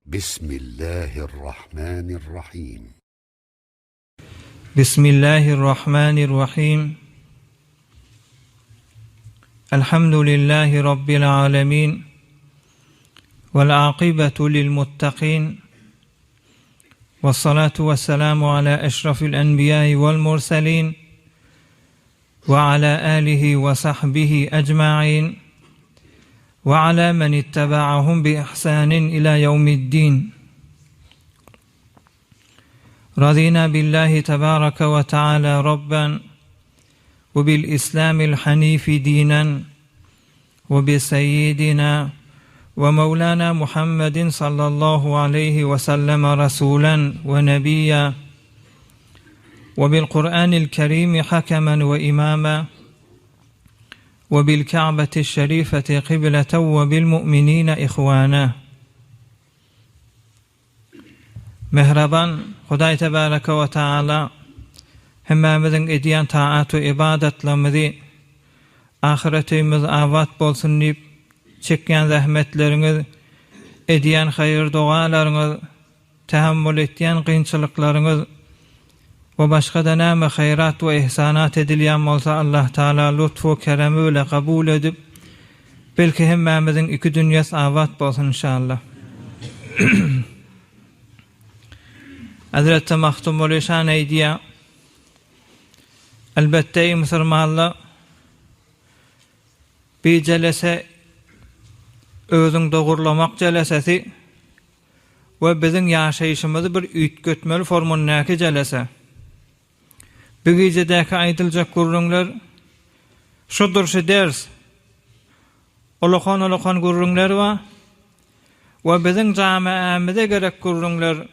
Bismillahirrahmanirrahim. Bismillahirrahmanirrahim. Elhamdülillahi Rabbil alemin. Vel akibetu lil muttaqin. Vessalatu vesselamu ala eşrafil enbiyai vel murselin. Ve ala alihi ve sahbihi ecmain. Ve ala men ittebaahum bi ihsanin ila yevmiddin. Radina billahi tebaraka ve teala Rabben ve bil İslamil hanifi dinen ve bi seyyidina ve mevlana Muhammedin sallallahu aleyhi ve sellem rasulen ve nebiyya ve bil Kur'anil Kerim hakemen ve imama ve bil Ka'beti şerifeti kıbleten ve bil mu'minine ihvana. Mähriban Hudaý Tebareke we Taala hemmämiziň edýän taat we ybadatlarymyzy ahyret öýümiz abat bolsun diýip çekýän zähmetleriňiz, edýän haýyr-dogalaryňyz, tähemmül etýän kynçylyklaryňyz we başga-da näme haýrat we ihsanat edilýän bolsa Allah Taala lutf we keremi bile kabul edip, Belki hemmämiziň iki dünýäs abat bolsun inşallah. Hezreti Magtymguly şan aýdýar, Elbetde eý musulmanlar, bi jelese özüň dogurlamak jelesesi we biziň ýaşaýşymyzy bir üýtgetmeli formundäki jelese. Bu gijedäki aýdyljak gürrüňler şudur şu ders. Ulakan-ulakan gürrüňler bar we biziň jamiämize gerek gürrüňler,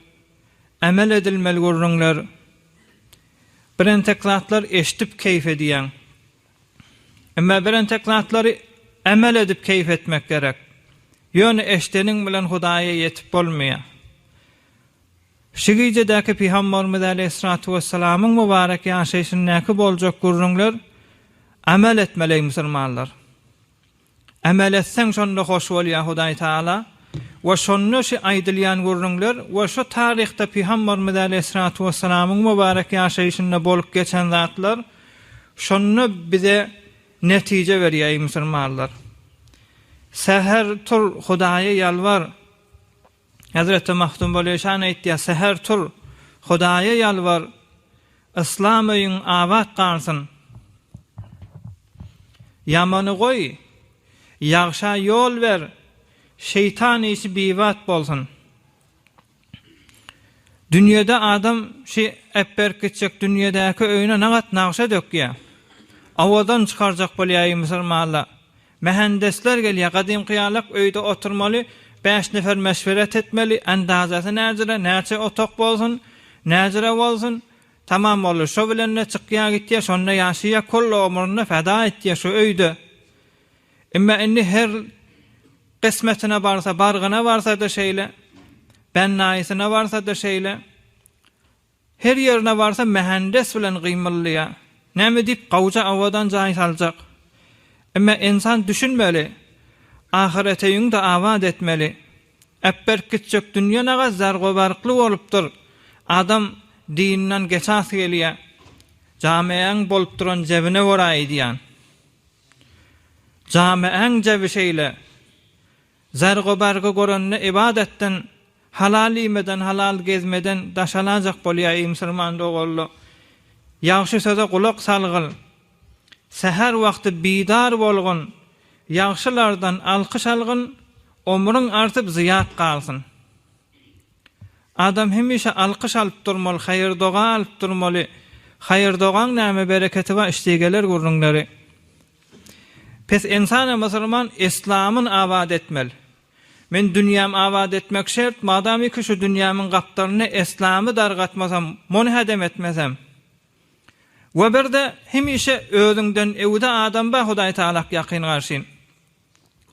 emel edilmeli gürrüňler. Birentek zatlar eşidip keýp edýäň. Emma birentek zatlary emel edip keýp etmek gerek. Ýöne eşdeniň bilen Hudaýa ýetip bolmaýar. Şu gijedäki Pygamberimiz aleýhissalatu wessalamyň mübarek ýaşaýşyndaky boljak gürrüňler amel etmeli eý musulmanlar. Amel etseň şonda hoş bolýar Hudaý Taala we şonda şu aýdylýan gürrüňler we şu taryhda Pygamberimiz aleýhissalatu wessalamyň mübarek ýaşaýşynda bolup geçen zatlar şonda bize netije berýär eý musulmanlar. Säher tur Hudaýa ýalbar. Hezreti Magtymguly şan aýtýar, Säher tur, Hudaýa ýalbar, Yslam öýüň abat galsyn. Ýamany goý, ýagşa ýol ber, şeýtan işi bibat bolsun. Dünýede adam şi äpberip gitjek dünýedäki öýüne nagat nagşa dökýär. Owadan çykarjak bolýar eý musulmanlar. Mähendesler gelýär, gadymky ýalak öýde oturmaly, bäş nefer meşweret etmeli, ändazasy näjire, näçe otak bolsun, näjire bolsun, tamam boldy, şo bilen-de çykýar gitýär, şonda ýaşaýar, köll ömrüni feda etýär şo öýde. Emma indi her kysmetine barsa, bargyna barsa-da şeýle, bennaýysyna barsa-da şeýle. Her ýerine barsa mähendes bilen gymyldyýar. Näme diýip gawja owadan jaý saljak. Emma ynsan düşünmeli. Ahyreteýüňde abat etmeli. Äpberk gitjek dünýe naga zargobarkly bolupdyr. Adam dininden geças gelýä. Jameäň bolup duran jebine görä aýdýan. Jameäň jebi şeýle. Zargo-bargy görende ybadatdan, halal iýmeden, halal gezmeden daşalajak bolýar eý musulman doganlar. Ýagşy söze gulak salgyl. Säher wagty bidar bolgun, ýagşylardan alkyş algyn, omrüň artyp zyýat galsyn. Adam hemişe alkyş alyp durmaly, haýyr-doga alyp durmaly. Haýyr-dogaň näme bereketi bar, işde geler gürrüňleri. Pes ensana musulman eslamyn abat etmeli. Men dünýäm abat etmek şert, madamyki şu dünýämiň gapdalynda eslamy dargatmasam, mony hädem etmesem. We birde hemişe özüňden öwde adam bar Hudaý Tagalak ýakyn garşyn.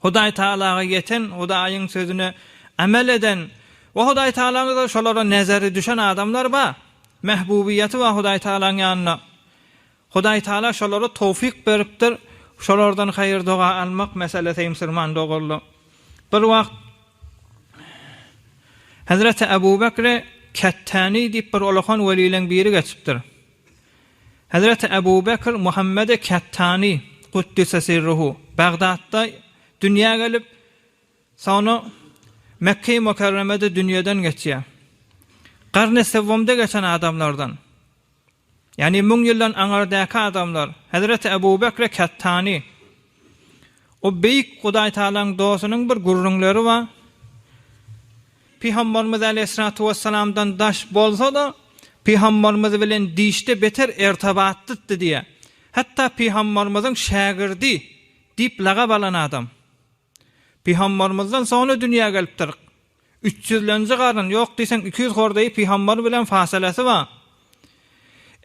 Hudaý Tagalaga ýeten, Hudaýyň sözüne amel eden we Hudaý Tagalaň şolara nezeri düşen adamlar bar. Mehbubiýeti bar Hudaý Tagalaň ýanynda. Hudaý Taala şolara towfyk beripdir, şolardan haýyr-doga almak meselesi musulman doganlar. Bir wagt. Hezreti Ebu Bekre Kettäni diýip bir ulakan welileň biri geçipdir. Hezreti Ebu Bekr Muhammedi Kettani, Kuddise sirruhu, Bagdatda dünýä gelip, soňra Mekge-i Mükerremede dünýeden geçýär. Garny sewwumda geçen adamlardan. Ýagny müň ýyldan aňardaky adamlar, Hezreti Ebu Bekre Kettani, o beýik Hudaýtagalaň dostunyň bir gürrüňleri bar. Pygamberimiz aleýhissalatu wessalamdan daş bolsa-da, Pygamberimiz bilen dişde beter ertebatlydy diýýär. Hatda Pygamberimiziň şägirdi diýip lagap alan adam. Pygambermizden soňra dünýä gelipdir. Üç ýüzlenji garyn, ýok diýseň 200 hordaýy pygamber bilen fasalasy bar.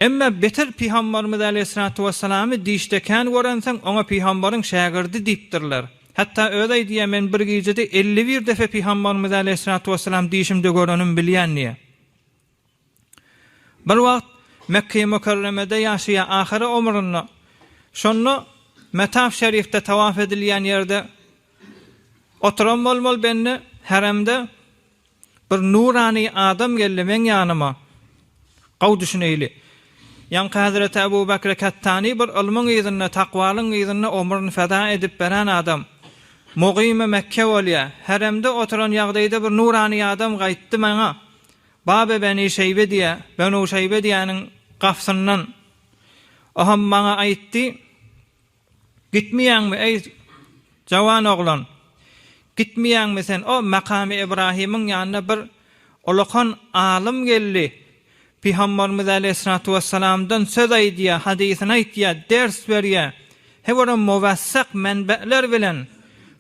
Emma beter pygamberimiz aleýhissalatu wessalamy dişde kän görensoň oňa pygamberiň şägirdi diýipdirler. Hatda özi aýdýar men bir gijede 51 depe pygamberimiz aleýhissalatu wessalam dişimde görenim bilýän diýýär. Bir wagt Mekge-i Mükerremede ýaşaýar ahyry ömründe. Şonda Metaf şerifde tawaf edilýän ýerde oturan bolmaly bende haremde bir nurany adam geldi meň ýanyma. Gowy düşüneýli. Ýaňky Hezreti Ebu Bekre Kettani bir ylmyň yzynda, takwalyň yzynda ömrüni feda edip beren adam. Mugymy Mekke bolýar. Haremde oturan ýagdaýda bir nurany adam gaýtdy maňa. Babe Beni Şeýbe diýä, Benu Şeýbe diýäniň gapysyndan. Oham maňa aýtdy, Gitmeýäňmi, eý, jawan oglan? Gitmeýäňmi sen o Makamy Ybrahymyň ýanyna bir ulakan alym geldi. Pygamberimiz aleýhissalatu wessalamdan söz aýdýa, hadysyny aýtýa, ders berýä. Hewerem muwassak menbeler bilen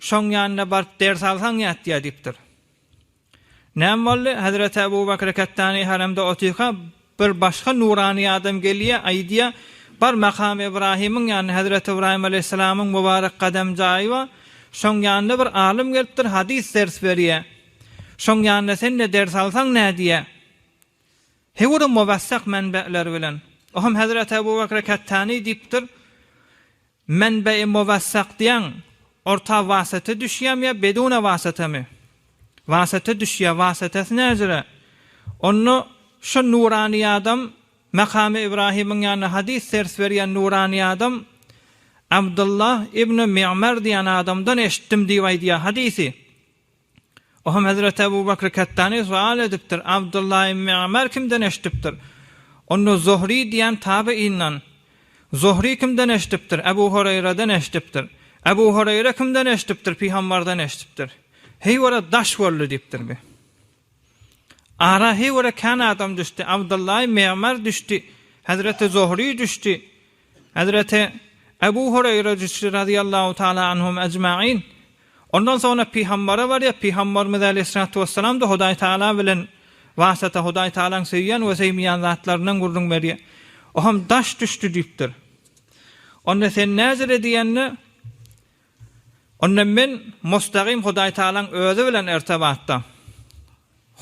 şoň ýanyna baryp ders alsaň ýatýa diýipdir. Näme boldy? Hezreti Ebu Bekr Kettani haremde otyrka, bir başga nurany adam gelýär, aýdýar, Bar, Makamy Ybrahymyň ýanyna, Hezreti Ybrahym aleýhissalamyň mübarek gadam jaýy bar, şoň ýanyna bir alym gelipdir, hadys ders berýär. Şoň ýanynda sen-de ders alsaň nädýär? Hewri muwassak menbeler bilen. Ohm Hezreti Ebu Bekr Kettani diýipdir, Menbe-i muwassak diýen orta wasyta düşýämi ýa bedune wasatamy? Wasyta düşýär, wasytasy näjüre? Onda şu nurany adam Makamy Ibrahimiň ýanynda hadys ders berýän nurany adam Abdullah ibn Mi'mer diýen adamdan eşitdim diýip aýdýar hadysy. Ohm hezreti Ebu Bekr Kettani sual edipdir, Abdullah ibn Ömer kimden eşidipdir? Onda Zuhri diýen tabeýinden. Zuhri kimden eşidipdir? Ebu Hureýreden eşidipdir. Ebu Hureýre kimden eşidipdir? Pygamberden eşidipdir. Heý ora daş boldy diýipdir bi. Ara heý ora kän adam düşdi. Abdullah ibn Ömer düşdi. Hezreti Zuhri düşdi. Hezreti Ebu Hureýre düşdi razyýallahu taala anhum ejmain. Ondan soňra pygambere barýar, pygamberimiz aleýhissalatu wessalam-da Hudaý Taala bilen wasata Hudaý Taalaň söýýän we söýmeýän zatlaryndan gürrüň berýär. O hem daş düşdi diýipdir. Onda sen näzire diýende, onda men mustagym Hudaý Taalaň özi bilen ertebatda.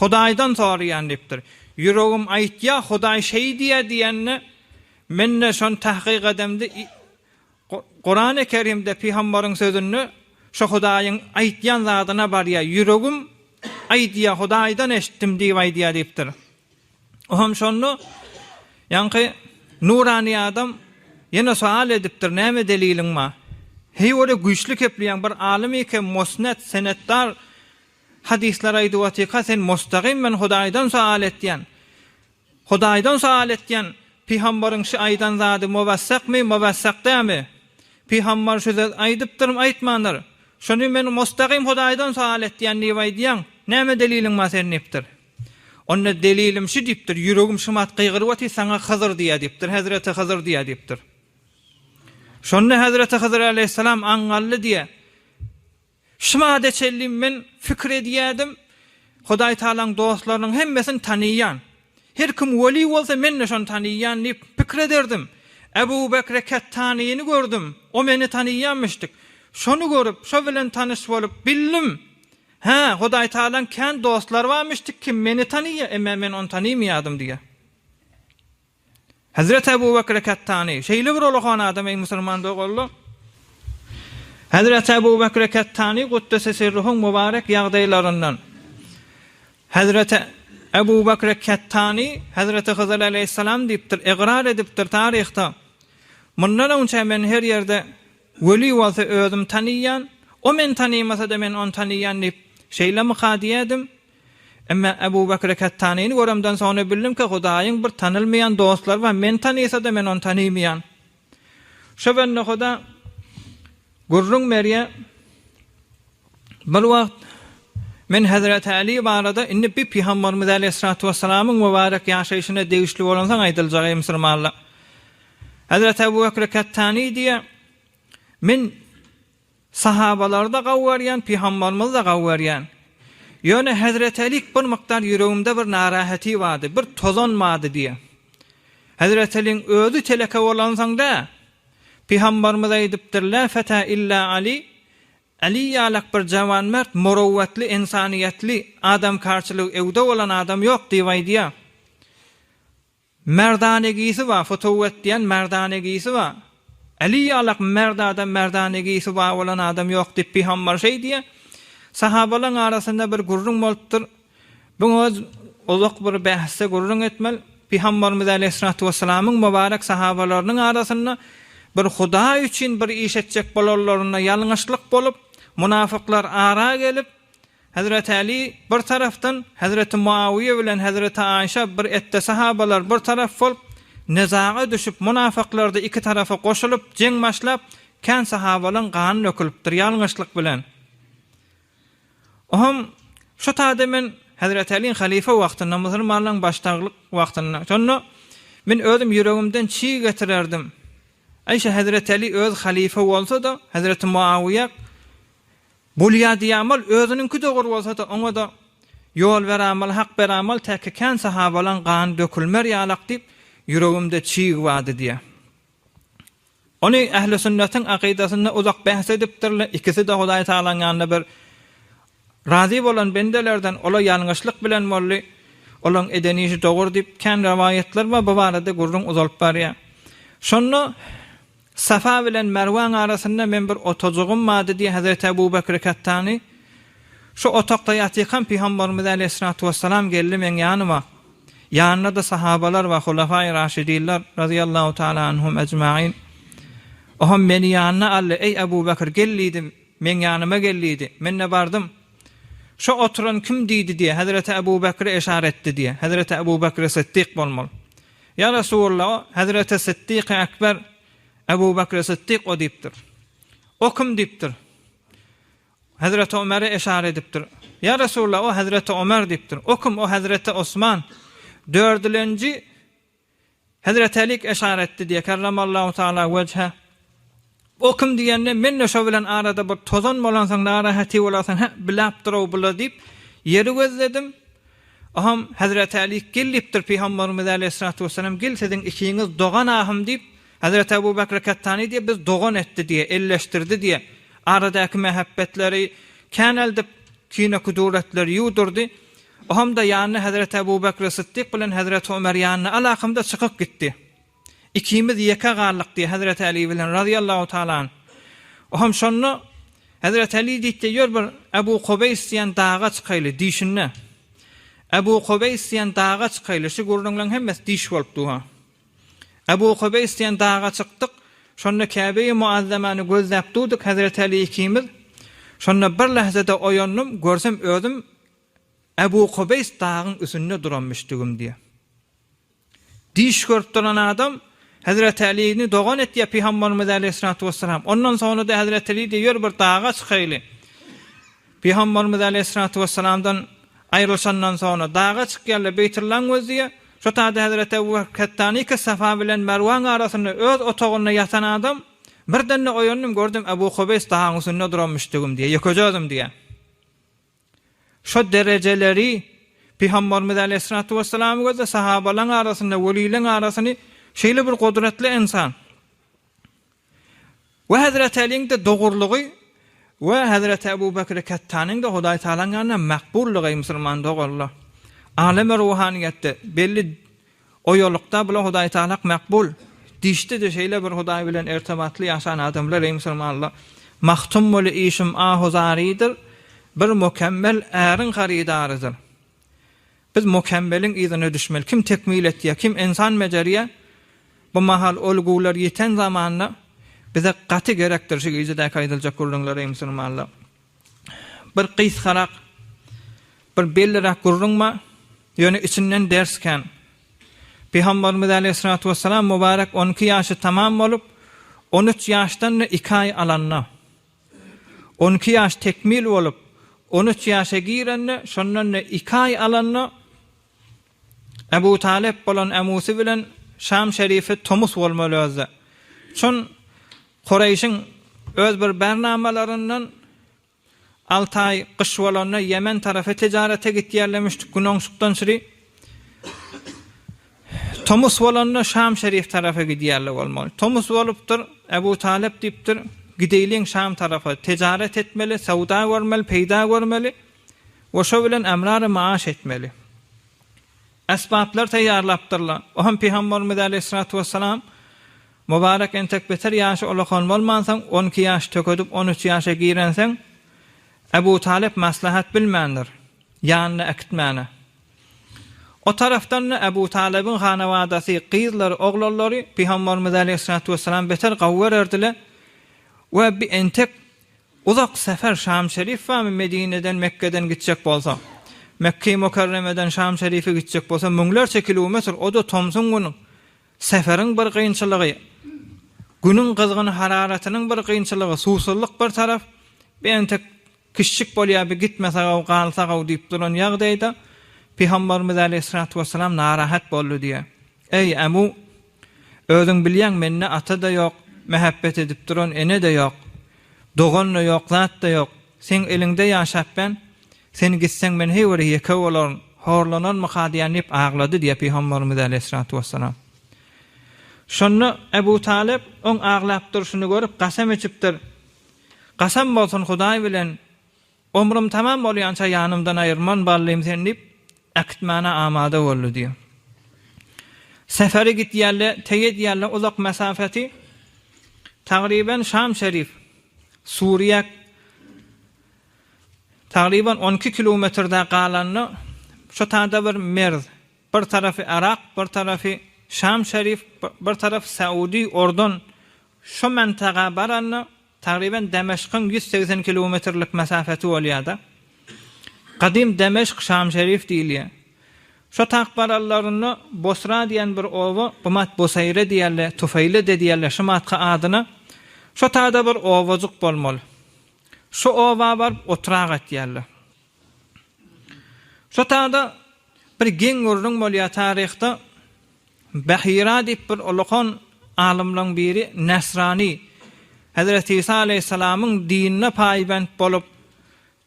Hudaýdan soraýan diýipdir. Ýüregim aýtýar, Hudaý şeý diýýär diýende, men-de şony tahkyk edemde, Kurany Kerimde pygambaryň sözünde şo Hudaýyň aýtýan zadyna barýar, ýüregim aýdýar, Hudaýdan eşitdim diýip aýdýar diýipdir. Ohm şonda ýaňky nurany adam ýene soal edipdir, näme deliliň bar? Heý ora güýçli kepleýäň bir alym eken, musnet, senetdar hadyslar aýdyp otyrka sen mustagym men Hudaýdan soal etýän. Hudaýdan soal etýän, Pygambaryň şu aýdan zady muwassakmy, muwassak dälmi? Pygambar şu söz aýdypdyrmy, aýtmandyr? Şony men mustagym Hudaýdan soal etýän diýip aýdýaň, näme deliliň bar sen diýipdir. Onda delilim şu diýipdir, ýüregim şumat gygyryp otyr, saňa Hyzyr diýýär diýipdir, Hezreti Hyzyr diýýär diýipdir. Şonda Hezreti Hyzyr aleýhissalam aňňally diýýär. Şu mada çenli men pikir edýärdim, Hudaý Tagalaň dostlarynyň hemmesini tanyýan. Her kim weli bolsa men-de şony tanyýan diýip pikir ederdim. Ebu Bekre Kettanyny gördüm, o meni tanyýanmyşdyk. Şony görüp, şo bilen tanyş bolup bildim. Hä, Hudaý Tagalaň kän dostlary barmyşdyk kim meni tanyýar, emma men ony tanymaýardym diýýär. Hezreti Ebu Bekre Kettani, şeýle bir ulakan adam eý musulman doganlar. Hezreti Ebu Bekre Kettani Kuddese Sirruhuň mübarek ýagdaýlaryndan. Hezreti Ebu Bekre Kettani Hezreti Hyzyr aleýhissalam diýipdir, ygrar edipdir taryhda. Mundan öňçä men her ýerde weli bolsa özüm tanyýan, o meni tanymasa-da men ony tanyýan diýip, şeýlemika diýerdim. Emma Ebu Bekre Kettanyny göremden soňra bildim ki, Hudaýyň bir tanylmaýan dostlary bar, meni tanysa-da men ony tanymaýan. Şo bende Huda gürrüň berýär. Bir wagt men Hezreti Äli barada indi bi Pygamberimiz äleyhissalatu wessalamyň mübarek ýaşaýşyna degişli bolansoň aýdyljak eý musulmanlar. Hezreti Ebu Bekr Kettani diýýär, Men sahabalary-da gawy görýän, Pygamberimizi-de gawy görýän. Ýöne Hezreti Älik bir mukdar ýüregimde bir narahaty bardy, bir tozan bardy diýýär. Hezreti Äliň özi teleke bolansoň dä, Pygamberimiz aýdypdyr, La feta illa Ali, Aly ýalak bir jawanmert, murowwatly, ynsanyýetli, adamkarçylygy öwde bolan adam ýok diýip aýdýar. Merdanegisi bar, futuwwet diýen merdanegisi bar. Aly ýalak mert adam, merdanegisi bar bolan adam ýok diýip pygamber şeý diýýär. Sahabalaryň arasynda bir gürrüň bolupdyr. Bu öz uzak bir bähsde gürrüň etmeli. Pygamberimiz aleýhissalatu wessalamyň mübarek sahabalarynyň arasynda bir Hudaý üçin bir iş etjek bolanlarynda ýalňyşlyk bolup, munafyklar ara gelip, Hezreti Äli bir tarapdan, Hezreti Muawiýe bilen Hezreti Aýşa bir etde sahabalar bir tarap bolup, nezaga düşüp, munafyklar-da iki tarapa goşulyp, jeň başlap, kän sahabalaryň gany dökülipdir ýalňyşlyk bilen. Ohm şu taýda men Hezreti Alyň halyfa wagtynda, musulmanlaryň baştaglyk wagtynda, şonda men özüm ýüregimden çig getirerdim. Aý şu Hezreti Aly öz halyfa bolsa-da, Hezreti Muawiýa bolýa diýämal, özüniňki dogry bolsa-da, oňa-da ýol beramal, hak beramal, täki kän sahabalaň gany dökülmer ýalak diýip, ýüregimde çig bardy diýýär. Ony ähli sünnetiň akydasynda uzak bähs edipdirler, ikisi-de Hudaý Tagalaň ýanynda bir razy bolan bendelerden, ola ýalňyşlyk bilen boldy, olaň eden işi dogry diýip kän rowaýatlar bar, bu barada gürrüň uzalyp barýar. Şonda Safa bilen Merwaň arasynda men bir otajygym bardy diýýär Hezreti Ebu Bekri Kattany. Şu otakda ýatykam Pygamberimiz äleyhissalatu wessalam geldi meň ýanyma. Ýanynda-da sahabalar we hulafaýy raşidinler razyýallahu taala anhum ejmain. Ohm meni ýanyna aldy, Eý Ebu Bekr, gel diýdi, meň ýanyma gel diýdi. Men-de bardym. Şo oturan kim diýdi diýe, Hezreti Ebu Bekre eşara etdi diýe. Hezreti Ebu Bekri Sytdyk bolmaly. Ýa Resulallah, o Hezreti Sytdyky Ekber Ebu Bekri Sytdyk o diýipdir. O kim diýipdir. Hezreti Omere eşara edipdir. Ýa Resulallah, o Hezreti Omer diýipdir. O kim? O Hezreti Osman. Dördülenji Hezreti Alik eşara etdi diýýär, kerremallahu taala wejhe. O kim diýende, men-de şo bilen arada bir tozan bolansoň, narahaty bolarsyň, hä, biläpdir-ow bula diýip, ýeri gözledim. Oham Hezreti Alik gel diýipdir Pygamberimiz aleýhissalatu wessalam, gel siziň ikiňiz dogan ahym diýip, Hezreti Ebu Bekr Kettani diýýär, biz dogan etdi diýýär, elleşdirdi diýýär. Aradaky mähebbetleri käneldip, kine-kuduretleri ýuwdurdy. Ohamda ýanyna Hezreti Ebu Bekr Sytdyk bilen Hezreti Ömer ýanyna alakymda çykyp gitdi. Ikimiz ýeke galdyk diýýär Hezreti Äli bilen razyýallahu taala anh. Oham şonda Hezreti Äli diýipdir, ýör bir Ebu Kubeýs diýen daga çykaýly, diýşinde. Ebu Kubeýs diýen daga çykaýly, şu gürrüňleň hemmesi diş bolup dur ha. Ebu Kubeýs diýen daga çykdyk, şonda Käbe-i Muazzamany gözläp durduk Hezreti Äli ikimiz. Şonda bir lähzede oýandym, görsem özüm Ebu Kubeýs dagyň üsünde duranmyşdygym diýýär. Diş görüp duran adam Hezreti Älini dogan etýär Pygamberimiz äleyhissalatu wessalam. Ondan soňra-da Hezreti Äli diýýär, ýör bir daga çykaýly. Pygamberimiz äleyhissalatu wessalamdan aýrylyşandan soňra daga çykýarlar, Beýtullaň gözleýär. Şo taýda Hezreti Ebu Bekr Kettanyka Safa bilen Merwaň arasynda öz otagynda ýatan adam, Birden-de oýandym, gördüm Ebu Kubeýs dagyň üstünde duranmyşdygym diýýär, ýekeje özüm diýýär. Şo derejeleri Pygamberimiz aleýhissalatu wesselam gözde sahabalaryň arasynda, welileň arasyny şeýle bir gudratly ynsan. We Hezreti Alyň-da dogrulygy we Hezreti Ebu Bekri Kettanyň-da Hudaý Tagalaň ýanynda makbullygy musulman doganlar. Alemi ruhanyýetde belli Oýalykda bula Hudaý Tagalak makbul. Dişde-de şeýle bir Hudaý bilen ertebatly ýaşan adamlar eý musulmanlar. Magtymguly işim ahu-zarydyr, bir mukemmel äriň harydarydyr. Biz mukemmeliň yzyna düşmeli. Kim tekmil etýär, kim ynsan bejerýär, bu mahal ol guwlar ýeten zamanda bize gaty gerekdir şu gijedäki aýdyljak gürrüňler eý musulmanlar. Bir gysgarak, bir belliräk gürrüň bar, ýöne içinden ders kän. Pygamberimiz aleýhissalatu wessalam mübarek 12 ýaşy tamam bolup, 13 ýaşdan-da iki aý alanda, 12 ýaş tekmil bolup, 13 ýaşa girende, şondan-da iki aý alanda, Ebu Talyp bolan Emusy bilen Şam şerifi tomus bolmaly özde. Şon Kureýşiň öz bir bernamalaryndan alty aý gyş bolanda Ýemen tarapa tijarete gitýärlemişdik gün oňşukdan çyry. Tomus bolanda Şam şerif tarapa gidýärler bolmaly. Tomus bolupdyr, Ebu Talyp diýipdir, Gideýliň Şam tarapa, tijaret etmeli, söwda görmeli, peýda görmeli we şo bilen emrary maaş etmeli. Esbaplar taýýarlapdyrlar. O hem Pygamberimiz aleýhissalatu wessalam Mubarek entek beter ýaşy ulakan bolmansoň, 12 ýaş tökedip 13 ýaşa girenseň, Ebu Talyp maslahat bilmändir, ýanyna äkitmäne. O tarapdan-da Ebu Talybyň hanawadasy, gyzlary, oglanlary Pygamberimiz aleýhissalatu wessalam beter gawy görerdiler we bi entek Uzak sefer Şam Şerif barmy Medineden Mekgeden gitjek bolsa. Mekge Mukerremeden Şam Şerife gitjek bolsa müňlerçe kilometr o-da tomsuň güni seferiň bir kynçylygy günüň gyzgyn hararatynyň bir kynçylygy suwsuzlyk bir tarap bir entek kiçjik bolýar bir gitmesegaw galsagaw diýip duran ýagdaýda Pygamberimiz aleýhissalatu wessalam narahat boldy diýýär. Eý Abu Özüň bilýäň mende ata-da ýok, mähebbet edip duran ene-de ýok. Dogan-da ýok, zat-da ýok. Seň eliňde ýaşap ben, sen gitseň men heý bir ýeke bolaryn, horlanarmyka diýýän diýip aglady diýýär Pygamberimiz aleýhissalatu wessalam. Şonda Ebu Talyp oň aglap durşuny görüp kasam içipdir, Kasam bolsun Hudaý bilen, Ömrüm tamam bolýança ýanymdan aýyrman ballym seni diýip, äkitmäne amada boldy diýýär. Seferi gitýärler, teý edýärler uzak mesafeti. Tagryban Şam Şerif, Suriýa tagryban 12 kilometrde galanda şo taýda bir merz, bir tarapy Yrak, bir tarapy Şam Şerif, bir tarapy Saudi, Ordun şo mentaga baranda Tagryban Demeşkiň 180 kilometrlik mesafeti bolýar-da. Gadym Demeşk Şam-Şerif diýilýär. Şo tak bararlarynda Bosra diýen bir oba, bu mat Boseýre diýerler, Tufeýle-de diýerler şu matka adyna. Şo taýda bir obajyk bolmaly. Şo oba baryp oturak etýärler. Şo taýda bir geň gürrüň bolýar taryhda. Bahira diýip bir ulakan alymlaň biri Nesrani, Hezreti Isa aleýhissalamyň dinine paýbent bolup,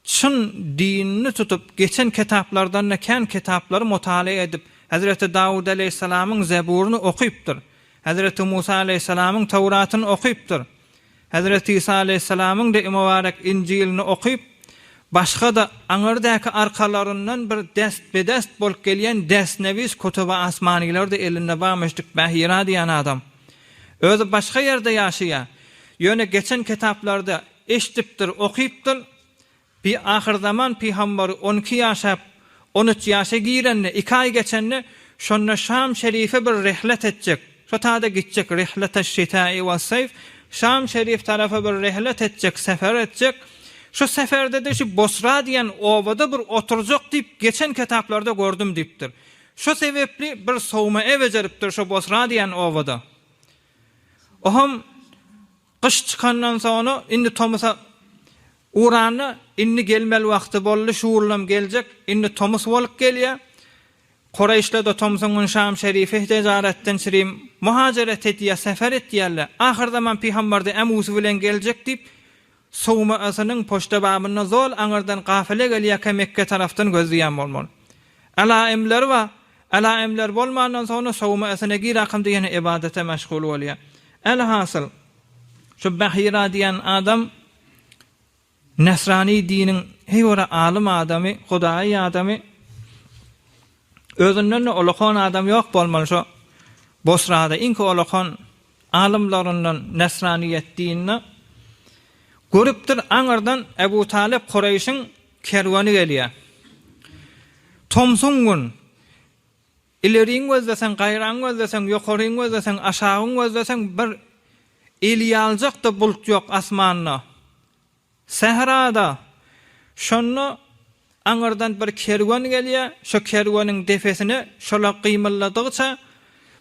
çyn dinini tutup, geçen kitaplardan-da kän kitaplary mutala edip, Hezreti Dawut aleýhissalamyň Zeburyny okypdyr, Hezreti Musa aleýhissalamyň Tawratyny okypdyr. Hezreti Isa aleýhissalamyň-da mübarek Injilini okyp, başga-da aňyrdäki arkalaryndan bir dest-bedest bolup gelýän destnewis kutuby asmanylar-da elinde barmyşdyk Bahira diýen adam. Özi başga ýerde ýaşaýar. Ýöne geçen kitaplarda eşidipdir, okypdyr, Bi ahyrzaman pygambary on iki ýaşap, on üç ýaşa girende, iki aý geçende, şonda Şam şerife bir rihlet etjek, şo tada gitjek, rihleteş-şitäi we-seýf, Şam şerif tarapa bir rihlet etjek, sefer etjek, şu seferde-de şu Bosra diýen obada bir oturjak diýip, geçen kitaplarda gördüm diýipdir. Şo sebepli bir sowma bejeripdir şo Bosra diýen obada. Oham Gyş çykandan soňra indi tomusa uranda indi gelmeli wagty boldy, şu ýylam geljek, indi tomus bolup gelýär. Kureýşler-de tomsuň gün Şam şerife tijaretden çirim muhajeret edýär, sefer etýärler. Ahyrzaman pygamber-de ämusy bilen geljek diýip, sowmasynyň poçta babynda zol aňyrdan gafyla gelýärkä Mekge tarapdan gözleýän bolmaly. Alaemleri bar. Alaemler bolmandan soňra sowmasyna girakymda ýene ybadata meşgul bolýar. Elhasyl, şu Bahira diýen adam Nesrani diniň heý bir alym adamy, hudaýy adamy, özünden-de ulakan adam ýok bolmaly şo Bosrada iňki ulakan alymlaryndan Nesraniýet dininde görüpdir aňyrdan Ebu Talyp Kureýşiň kerweni gelýär. Tomsuň gün. Ileriňi gözleseň, gaýraňy gözleseň, ýokaryňy gözleseň, aşagyňy gözleseň bir eli ýaljak-da bulut ýok asmanda. Sährada. Şonda aňyrdan bir kerwen gelýär, şo kerweniň depesine şola gymyldadygyça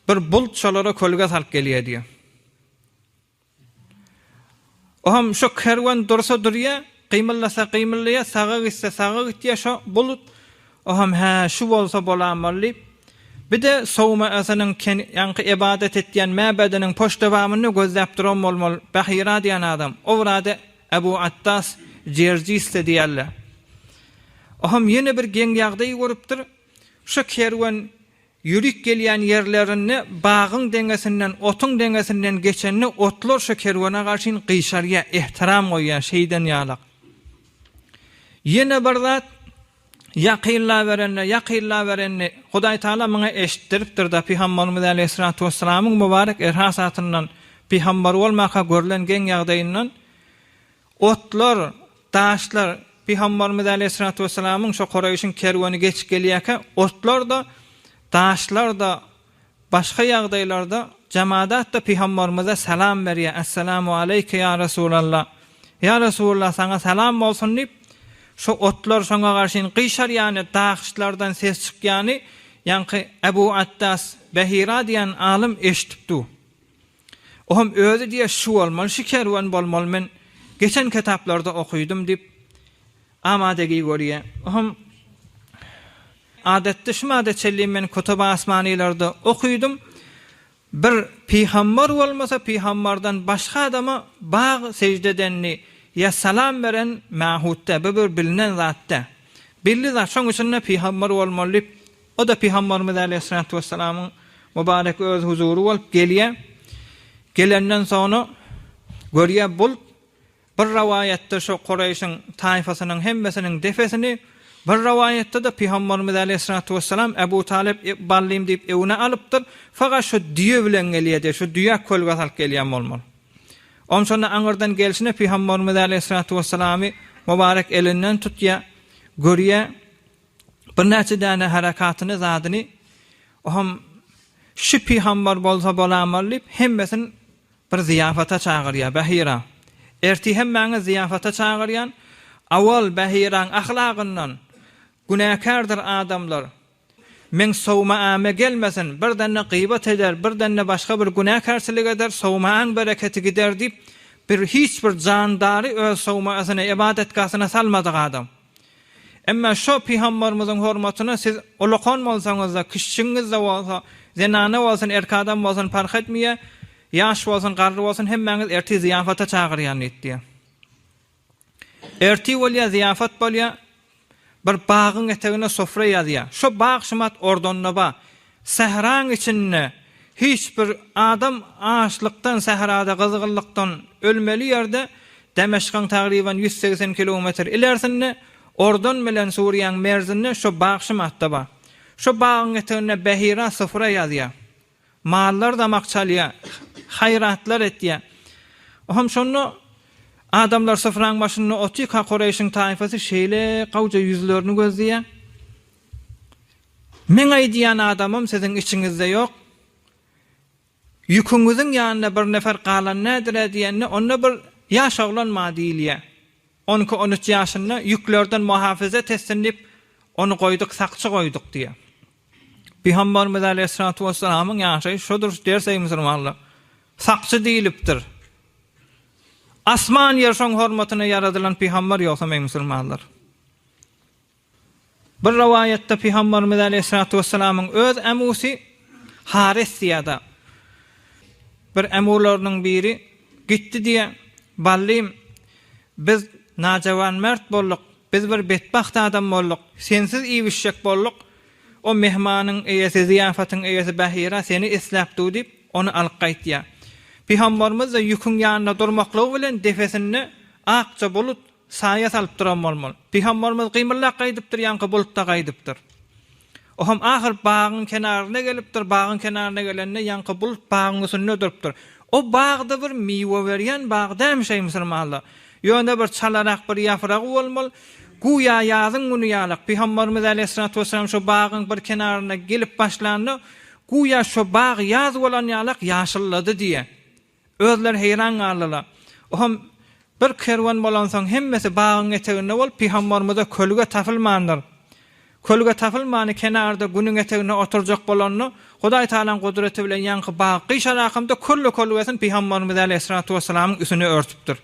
bir bulut şolara kölge salyp gelýär diýýär. Oňam şo kerwen dursa durýa, gymyldasa gymyldaýa, saga gitse saga gitýä şo bulut. Oňam hä, şu bolsa bolamaly diýip, bir-de sowmasynyň ken, ýaňky ybadat etýän mäbediniň poştebamyny gözläp duran bolmaly Bahira diýen adam. O bir ady Ebu Attas Jerjis-de diýerler. Oňam ýene bir geň ýagdaý görüpdir. Şo kerwen Ýürik gelýän ýerlerinde bagyň deňesinden, otuň deňesinden geçende otlar şo kerwene garşyn gyşarýar, ehtiram goýýar, şeýden ýalak. Ýene bir zat, ýakynlaberende, ýakynlaberende, Hudaýtagala muňa eşitdiripdir-de, Pygamberimiz äleyhissalatu wessalamyň mübarek erhasatyndan, pygamber bolmaka görlen geň ýagdaýyndan, Otlar, daşlar, Pygamberimiz äleyhissalatu wessalamyň şo Kureýşiň kerweni geçip gelýärkä, otlar-da, daşlar-da, başga ýagdaýlarda jemadat-da Pygamberimize salam berýär, Essalamu aleýke ýa Resulallah, Ýa Resulallah saňa salam bolsun diýip, şo otlar şoňa garşyn gyşarýany, daşlardan ses çykýany ýaňky Ebu Attas Behira diýen alym eşidip dur. Ohm özi diýýär şu bolmaly, şu kerwen bolmaly men geçen kitaplarda okydym diýip amadegi görýär. Ohm adatda şu mada çenli men kutuby asmanylarda okydym. Bir pygambar bolmasa pygambardan başga adama bag sejde edenini ýa salam beren mahut däl, bu bir bilinen zat däl. Belli zat şoň üçin-de pygambar bolmaly diýip O-da Pygamberimiz äleyhissalatu wessalamyň mübarek öz huzury bolup gelýär. Gelenden soňra görýär bulut bir rowaýatda şo Kureýşiň taýfasynyň hemmesiniň depesini, bir rowaýatda-da Pygamberimiz äleyhissalatu wessalam Ebu Talyp ballym diýip öwüne alypdyr. Fakat şo düýe bilen gelýär diýýär. Şo düýä kölge salyp gelýän bolmaly. Onşonda aňyrdan gelşine Pygamberimiz äleyhissalatu wessalamy mübarek elinden tutýar. Görýär. Birnäçe däne herekatyny zadyny oham şü pygambar bolsa bolamaly diýip hemmesin bir zyýafata çagyrýar Bahira. Ertir hemmäňiz zyýafata çagyrýan awal Bahiraň ahlagyndan günäkärdir adamlar. Meň sowmaame gelmesin birdende gybat eder birdende başga bir günäkärçilik eder sowmaň bereketi gider diýip bir hiç bir jandary öz sowmasyna ybadatgasyna salmadyk adam. Emma şo pygambarymyzyň hormatyna siz ulakan bolsaňyzda, kiçjigiňizde bolsa, zenana bolsun, erk adam bolsun parh etmeýär, ýaş bolsun, garry bolsun hemmäňiz ertir zyýafata çagyrýan diýip diýýär. Ertir bolýar, zyýafat bolýar. Bir bagyň etegine sofra ýazýar. Şo bag şumat ordanda bar. Sähraň içinde hiç bir adam açlykdan, sährada gyzgynlykdan ölmeli ýerde, Demeşgyň tagryban 180 kilometr ilersinde, Ordun bilen Suriýaň merzinde şo bag şumatda bar. Şo bagyň eteginde Behira sufra ýazýar. Mallar damak çalýar, haýratlar etýär. Ohm şonda adamlar sufraň başynda otyrka Kureýşiň taýfasy şeýle gawja ýüzlerini gözleýär. Meň aýdýan adamym siziň içiňizde ýok. Ýüküňiziň ýanynda bir nefer galan nädir-ä diýende, onda bir ýaş oglan bar diýilýär. On iki-on üç ýaşynda ýüklerden muhafazat etsin diýip, ony goýduk, sakçy goýduk diýýär. Pygamberimiz aleýhissalatu wessalamyň ýaşaýşy şodur ders eý musulmanlar. Sakçy diýlipdir. Asman ýer şoň hormatyna ýaradylan pygamber ýogsam eý musulmanlar. Bir rowaýatda Pygamberimiz aleýhissalatu wessalamyň öz ämusy Haris diýýär-de, bir ämularynyň biri gitdi diýýär, Ballym, biz najawanmert bolduk, biz bir betbagt adam bolduk, sensiz iýip-içjek bolduk, o mehmanyň eýesi, zyýafatyň eýesi Bahira seni isläp dur diýip, ony alyp gaýtýar. Pygamberimiz-de ýüküň ýanynda durmaklygy bilen depesinde akja bulut Saýa salyp duran bolmaly. Pygamberimiz gymyldap gaýdypdyr, ýaňky bulut-da gaýdypdyr. Ohm ahyr bagyň kenaryna gelipdir, bagyň kenaryna gelende ýaňky bulut bagyň üstünde durupdyr. O bagda bir miwe berýän bag dälmiş eý musulmanlar. Ýöne bir çalarak bir ýapragy bolmaly. Güýä ýazyň güni ýalak, Pygambarymyz äleyhissalatu wessalam şo bagyň bir kenaryna gelip başlanda, güýä şo bag ýaz bolan ýalak ýaşyllady diýýär. Özleri heýran galdylar. Ohm bir kerwen bolansoň hemmesi bagyň eteginde bolup Pygambarymyza kölge tapylmandyr. Kölge tapylmany kenarda günüň eteginde oturjak bolanda, Hudaý Tagalaň gudraty bilen ýaňky bag gyşarakamda kölle kölgesini Pygambarymyz äleyhissalatu wessalamyň üsüne örtüpdir.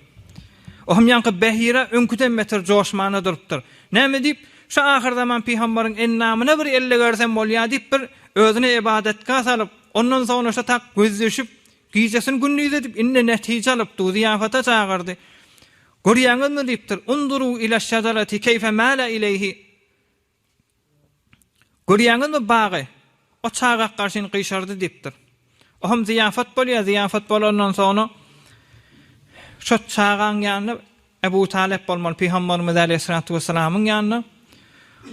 Ohm ýaňky Behira öňküden beter joşmana durupdyr. Näme diýip, şu ahyrzaman Pygambaryň ennamyna bir elle bersem bolýa diýip bir özüne ybadatga salyp, ondan soňra şo tak gözleşip, Gijesini gündiz edip, indi netije alyp, du zyýapata çagyrdy. Görýäňizmi diýipdir, Unzuru ileş-şejereti keýfe mâle ileýhi. Görýäňizmi bagy? O çagak garşyn gyşardy diýipdir. Ohm zyýafat bolýar, zyýafat bolandan soňra şo çagaň ýanyna Ebu Talep bolmaly Pygamberimiz äleyhissalatu wessalamyň ýanyna.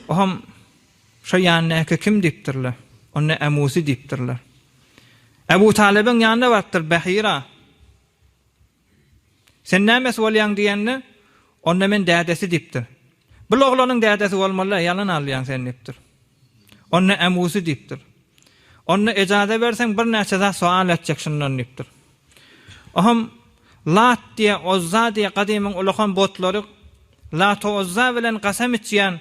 Ohm Şo ýanyndaky kim diýipdirler. Onda Emusy diýipdirler. Ebu Talybyň ýanyna barypdyr, Behira, sen nämesi bolýaň diýende, onda men dädesi diýipdir. Bul oglanyň dädesi bolmaly-la, ýalan alýaň sen diýipdir. Onda Emusy diýipdir. Onda ejaza berseň birnäçe zat soal etjek şundan diýipdir. Oham Lat diýe, Ozza diýe gadymyň ulakan butlary Lata-Ozza bilen kasam içýän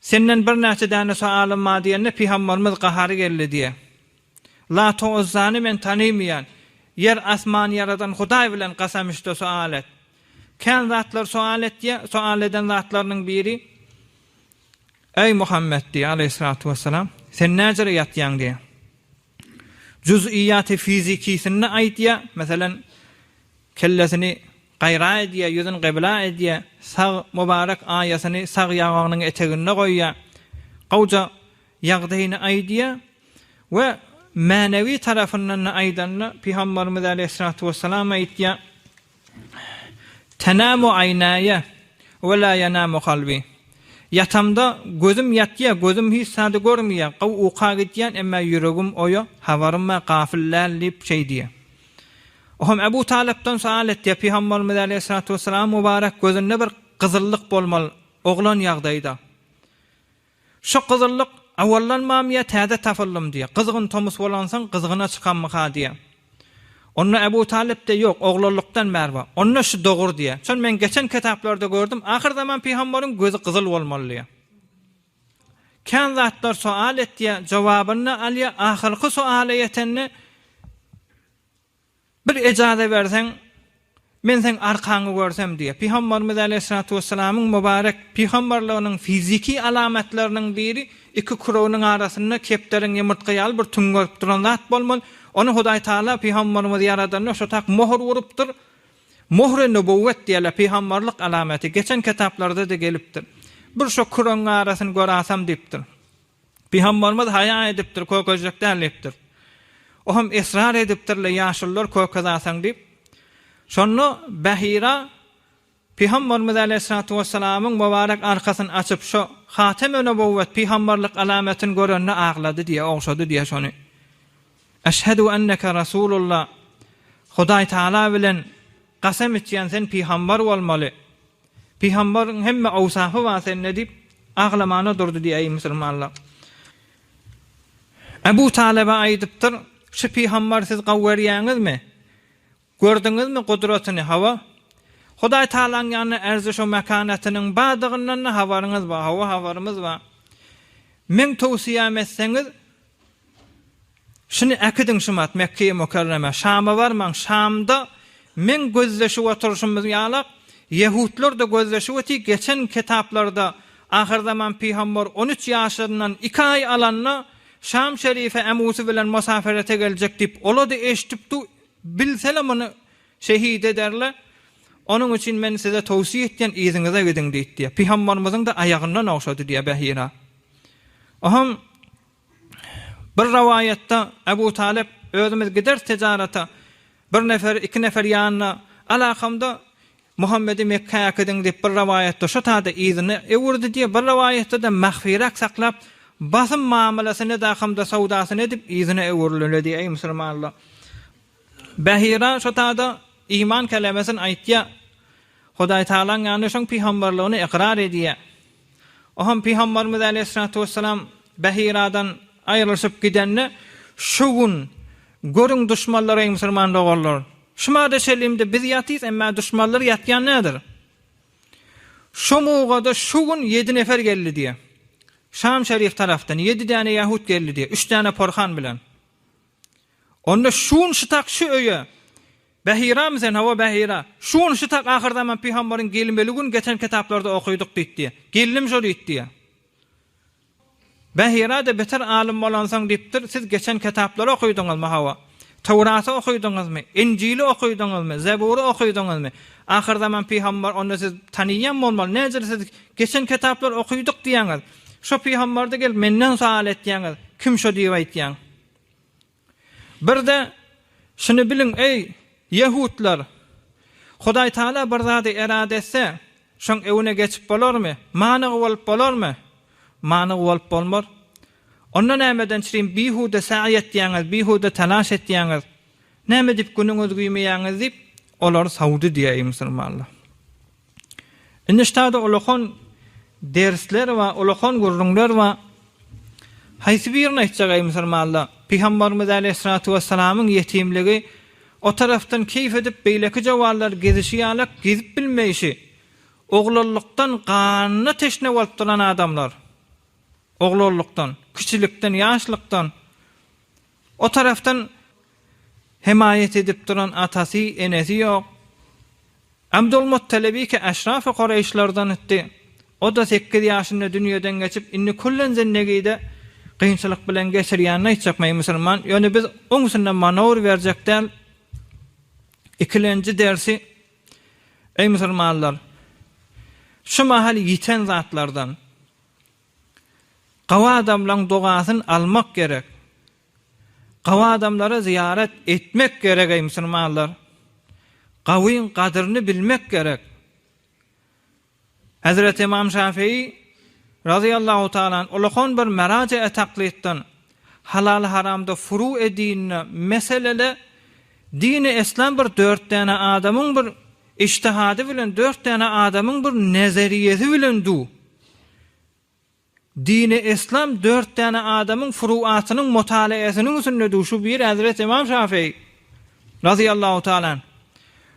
Senden birnäçe däne soalym bar diýende, pygamberimiz gahary geldi diýýär. Lata-Uzzany men tanymaýan. Ýer asmany ýaradan Hudaý bilen kasam içde soal et. Kän zatlar soal etýär, soal eden zatlarynyň biri, Eý Muhammet diýýär, aleýhissalatu wessalam, sen näjere ýatýaň diýýär. Juz'iýaty fizikisinde aýdýar, meselem, kellesini gaýra edýär, ýüzüni gybla edýär, sag mübarek aýasyny sag ýaňagynyň eteginde goýýar, gowja ýagdaýyny aýdýar we mänewi tarapyndan-da aýdanda, Pygamberimiz aleýhissalatu wessalam aýtýar, Tenamu aýnaýa we la ýanamu kalbi. Ýatamda gözüm ýatýa, gözüm hiç zady görmeýä, gowy uka gidýän, emma ýüregim oýa, habarym bar, gafyl däl diýip şeý diýýär. Ohm Ebu Talypdan soal etýär, Pygamberimiz aleýhissalatu wessalam mübarek gözünde bir gyzyllyk bolmaly oglan ýagdaýda. Şo gyzyllyk awallanmamy ýa täze tapyldymy diýýär. Gyzgyn tomus bolansoň gyzgyna çykanmyka diýýär. Onda Ebu Talyp diýýär, ýok, oglanlykdan bäri bar. Onda şu dogry diýýär. Şony men geçen kitaplarda gördüm, ahyrzaman pygambaryň gözi gyzyl bolmaly diýýär. Kän zatlar soal etýär, jogabyny-da alýar, ahyrky soala ýetende, Bir ejaza berseň, men seň arkaňy görsem diýýär. Pygamberimiz aleýhissalatu wessalamyň mübarek pygamberliginiň fiziki alamatlarynyň biri iki küreginiň arasynda kepderiň ýumurtga ýaly bir tüňňerip duran zat bolmaly. Ony Hudaý Taala pygamberimizi ýaradanda şo tak möhür urupdyr. Möhri nübüwwet diýerler, pygamberlik alamaty. Geçen kitaplarda-da gelipdir. Bir şo küregiň arasyny görasam diýipdir. Pygamberimiz haýa edipdir, kökezjek däl diýipdir. O hem esrar edipdir-le, ýaşulular kökezasaň diýip. Şonda Behira Pygamberimiz aleýhissalatu wessalamyň mübarek arkasyny açyp, şo Hateme nübüwwet, pygamberlik alamatyny görende aglady diýýär, ogşady diýýär şony. Eşhedü enneke Rasulullah, Hudaý Taala bilen kasam içýän sen pygamber bolmaly. Pygambaryň hemme owsafy bar sende diýip, aglamana durdy diýäý musulmanlar. Ebu Talebe aýdypdyr, Şu pygambary siz gowy görýäňizmi? Gördüňizmi gudratyny? Hawa. Hudaý Tagalaň ýanynda ärzi şo mekanatynyň bardygyndan-da habaryňyz bar. Hawa, habarymyz bar. Meň towsyýam etseňiz, Şuny äkidiň şumat Mekgeýi Mükerremä, Şama barmaň, Şamda meň gözleşip oturyşymyz ýalak, ýehudlar-da gözleşip otyr, geçen kitaplarda ahyrzaman pygamber on üç ýaşyndan iki aý alanda Şam şerife Emusy bilen musaferete geljek diýip ola-da eşidip du, bilsele muny şehit ederler, onuň üçin men size towsiýe etýän yzyňyza gidiň diýdi diýýär. Pygamberimiziň-de aýagyndan ogşady diýýär Behira. Oham Bir rowaýatda Ebu Talyp, Özümiz gideris tijarata, bir nefer, iki nefer ýanyna alakamda Muhammedi Mekgä äkidiň diýip bir rowaýatda şo taýda yzyna öwürdi diýýär, bir rowaýatda-da mahfiräk saklap, basym mamlasyny edakamda söwdasyny edip yzyna öwrüldi diýýär, eý musulmanlar! Behira şo taýda iman kelemesini aýtýar. Hudaý Tagalaň ýanynda şoň pygamberligini ykrar edýär. Oham pygamberimiz aleýhissalatu wessalam Behiradan aýrylyşyp gidende şu gün görüň duşmanlar eý musulman doganlar. Şu mada çenli biz ýatys emma duşmanlar ýatýan däldir. Şu mugada şu gün ýedi nefer geldi diýýär. Şam şerif tarapdan ýedi däne ýahut geldi diýýär, üç däne porhan bilen. Onda şu gün şu tak şu öýe Behiramy sen, hawa Behira. Şu gün şu tak ahyrzaman pygambaryň gelmeli gün geçen kitaplarda okydyk diýip diýýär. Geldim şo diýip diýýär. Behira-da beter alym bolansoň diýipdir, siz geçen kitaplary okydyňyzmy, hawa. Töwraty okydyňyzmy, Injili okydyňyzmy, Zebury okydyňyzmy? Ahyrzaman pygambar onda siz tanyýan bolmaly, näjele siz geçen kitaplary okydyk diýýäňiz. Şo pygambarda gelip menden sowal etýäňiz, kim şo diýip aýtýaň. Bir-de, şuny biliň, eý, ýehudlar! Hudaýtagala bir zady erada etse, şoň öwüne geçip bolarmy? Manygy bolup bolarmy? Manygy bolup bolmaz. Onda nämeden çirim bihuda saý etýäňiz, bihuda talaş etýäňiz? Näme diýip günüňizi güýmeýäňiz diýip, olary sowdy diýýär, eý, musulmanlar! Indi ştada ulakan dersler bar, ulakan gürrüňler bar. Haýsy birini aýtjak eý musulmanlar? Pygamberimiz aleýhissalatu wessalamyň ýetimligi, o tarapdan keýp edip beýleki jowanlar gezişi ýalak gezip bilmeýşi, oglanlykdan ganyna teşne bolup duran adamlar, oglanlykdan, kiçilikden, ýaşlykdan o tarapdan hemaýat edip duran atasy, enesi ýok. Abdulmuttalibi ki eşraf-y Kureýşlerden itdi. O-da sekiz ýaşynda dünýeden geçip, indi küllen zindegide kynçylyk bilen geçirýänini aýtjak meý musulman. Ýöne biz oň üstünde manowr berjek däl. Ikilenji dersi, Eý musulmanlar! Şu mahal ýiten zatlardan, gawy adamlaň dogasyny almak gerek. Gawy adamlara zyýarat etmek gerek eý musulmanlar. Gawyň gadyryny bilmek gerek. Hezreti Ymam Şafii razyýallahu taala anh ulakan bir meraje taklitden halal haramda furu edinine meselede dini eslam bir dört däne adamyň bir ijtihady bilen dört däne adamyň bir nezeriýesi bilen du. Dini Eslam dört däne adamyň furuatynyň mutalaesiniň üstünde duşup bir Hezret Ymam Şafii, razyýallahu taala anh,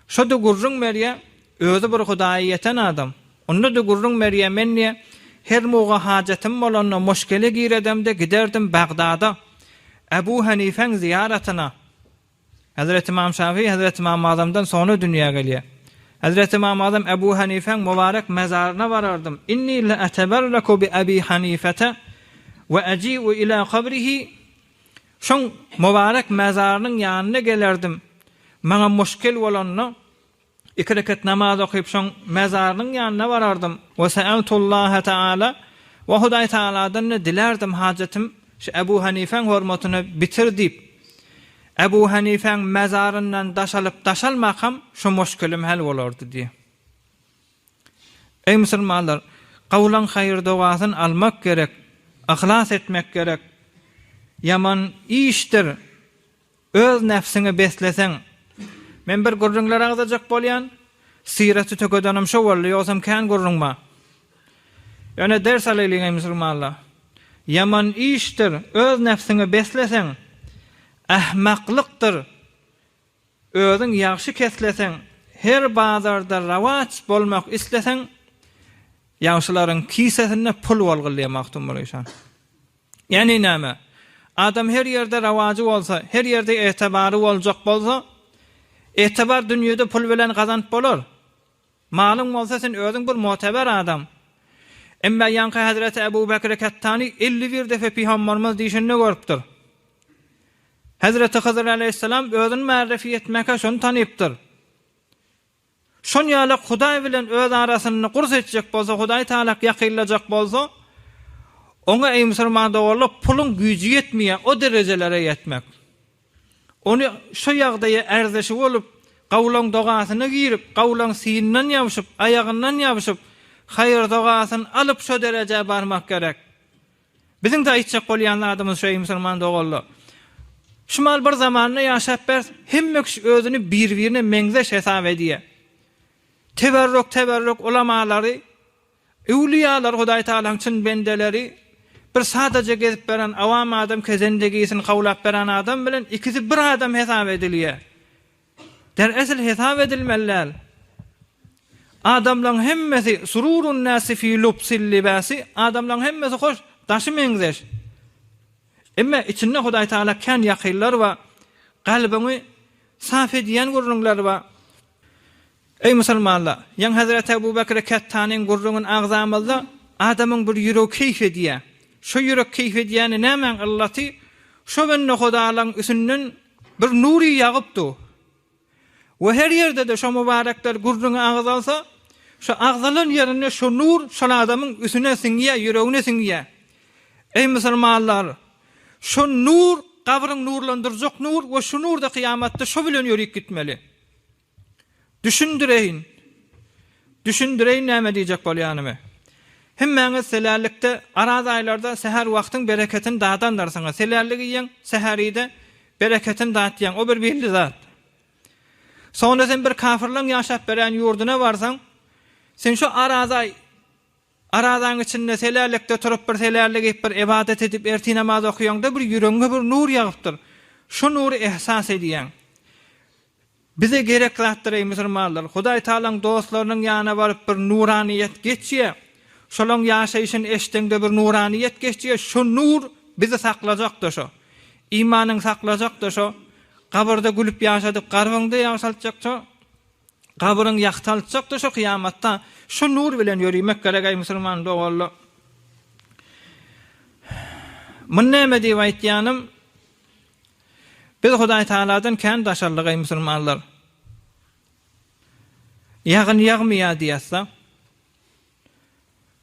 şo-da gürrüň berýär, özi bir Hudaýa ýeten adam. Onda-da gürrüň berýär, men diýýär, her muga hajatym bolanda, muşkele giredemde giderdim Bagdada, Ebu Hanifäň zyýaratyna. Hezreti Ymam Şafii Hezreti Ymam Azamdan soňra dünýä gelýär. Hezreti Ymam Azam Ebu Hanifäň mübarek mezaryna barardym. Inni le eteberreku bi Ebi Hanifete we eji'u ila kabrihi Şoň mübarek mezarynyň ýanyna gelerdim. Maňa muşkil bolanda Iki rekat namaz okyp şoň mezarynyň ýanyna barardym. We se'eltullaha teala we Hudaý Tagaladan-da dilärdim hajatym şu Ebu Hanifäň hormatyna bitir diýip. Ebu Hanifäň mezaryndan daş alyp daş almakam şu muşkilim hal bolardy diýip. Eý musulmanlar, gawlaň haýyr dogasyny almak gerek, yhlas etmek gerek. Ýaman işdir. Öz nebsiňi besleseň. Men bir gürrüňler agzajak bolýan. Syraty tökedenim şo boldy, ýogsam kän gürrüň bar. Ýöne ders alaýlyň eý musulmanlar. Ýaman işdir, öz nebsiňi besleseň, ahmaklykdyr, özüň ýagşy kesleseň, her bazarda rawaç bolmak isleseň, ýagşylaryň kisesinde pul bolgul diýýär Magtymguly şa. Ýagny näme? Adam her ýerde rawajy bolsa, her ýerde ygtybary boljak bolsa, ygtybar dünýede pul bilen gazanyp bolar. Malyň bolsa sen özüň bir muteber adam. Emma ýaňky Hezreti Ebu Bekri Kettani 51 depe Pygamberimiz dişinde görüpdir. Hezreti Hydyr aleýhissalam özüni märrefi etmäkä şony tanypdyr. Şon ýalak Hudaý bilen öz arasyny gurs etjek bolsa, Hudaý Tagalak ýakynlajak bolsa, oňa eý musulman doganlar puluň güýji ýetmeýär o derejelere ýetmek. Ony şo ýagdaýa ärdeşi bolup, gawlaň dogasyna girip, gawlaň synyndan ýabşyp, aýagyndan ýabşyp, haýyr dogasyny alyp şo derejä barmak gerek. Biziň-de aýtjak bolýan zadymyz şu eý musulman doganlar. Şu mal bir zamanda ýaşap bers, hemme kişi özüni bir-birine meňzeş hesap edýär. Teberruk-teberruk ulamalary, öwlüýalar Hudaý Tagalaň çyn bendeleri, bir sadaja gezip beren awam adam kezendegisini kawlap beren adam bilen ikisi bir adam hesap edilýär. Der esl hesap edilmeli däl. Adamlaň hemmesi sururun nasi fi lubsil libasi, adamlaň hemmesi hoş, daşy meňzeş. Emma içinde Hudaý Tagala kän ýakynlar bar, kalbyňy saf edýän gürrüňler bar. Eý musulmanlar! Ýaňy Hezreti Ebu Bekri Kettanyň gürrüňini agzamyzda adamyň bir ýüregi keýp edýär. Şo ýürek keýp edýäni nämäň yllaty? Şo bende Hudalaň üsünden bir nury ýagyp dur. We her ýerde-de şo mübärekler gürrüňi agzalsa, şo agzalan ýerinde şo nur şol adamyň üsüne siňýär, ýüregine siňýär. Eý musulmanlar! Şo nur gabryň nurlandyrjak nur we şu nurda kyýamatda şo bilen ýörip gitmeli. Düşündireýin. Düşündireýin näme diýjek bolýanymy. Hemmäňiz selällikde araz aýlarda säher wagtyň bereketini dadandyrsyňyz. Selällik iýeň, säheride bereketini datýaň. O bir belli zat. Soňra sen bir kafyrlaň ýaşap berýän ýurduna barsaň, sen şu araz aý arazaň içinde selällikde turup bir selällik iýip bir ybadat edip ertir namaz okaýaňda bir ýüregiňe bir nur ýagypdyr. Şu nury ehsas edýäň. Bize gerek zatdyr eý musulmanlar, Hudaý Tagalaň dostlarynyň ýanyna baryp bir nuranyýet geçýä, şolaň ýaşaýşyny eşdeňde bir nuranyýet geçýä, şo nur bizi saklajakda şo. Imanyň saklajakda şo, gabyrda gülüp ýaşadyp garbyňda ýagşaltjak şo, gabryň ýagtaltjakda şo kyýamatda şo nur bilen ýörimek gerek eý musulman doganlar. Muny näme diýip aýtýanym, Biz Hudaý Tagaladan kän daşarlyk eý musulmanlar. Ýagyn ýagmaýar diýýäs-de.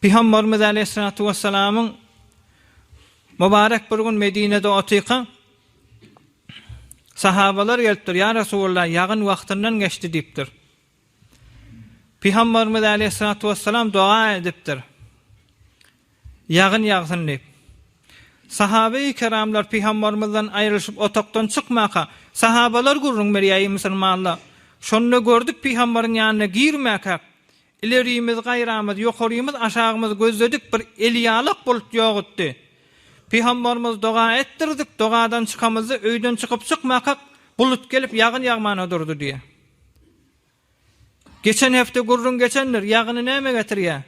Pygamberimiz aleýhissalatu wessalamyň mübarek bir gün Medinede otyka sahabalar gelipdir, Ýa Resulallah, ýagyn wagtyndan geçdi diýipdir. Pygamberimiz aleýhissalatu wessalam doga edipdir. Ýagyn ýagsyn diýip. Sahabeýi keramlar Pygambermizden aýrylyşyp otagdan çykmaka, sahabalar gürrüň berýär, Eý musulmanlar! Şonda gördük Pygamberiň ýanyna girmäkäk, ilerimiz, gaýramyz, ýokarymyz, aşagymyz gözledik, bir elýalak bulut ýok etdi. Pygamberimiz doga etdirdik, dogadan çykamyzda öýden çykyp çykmakak, bulut gelip ýagyn ýagmana durdy diýýär. Geçen hepde gürrüň geçendir, ýagyny näme getirýär?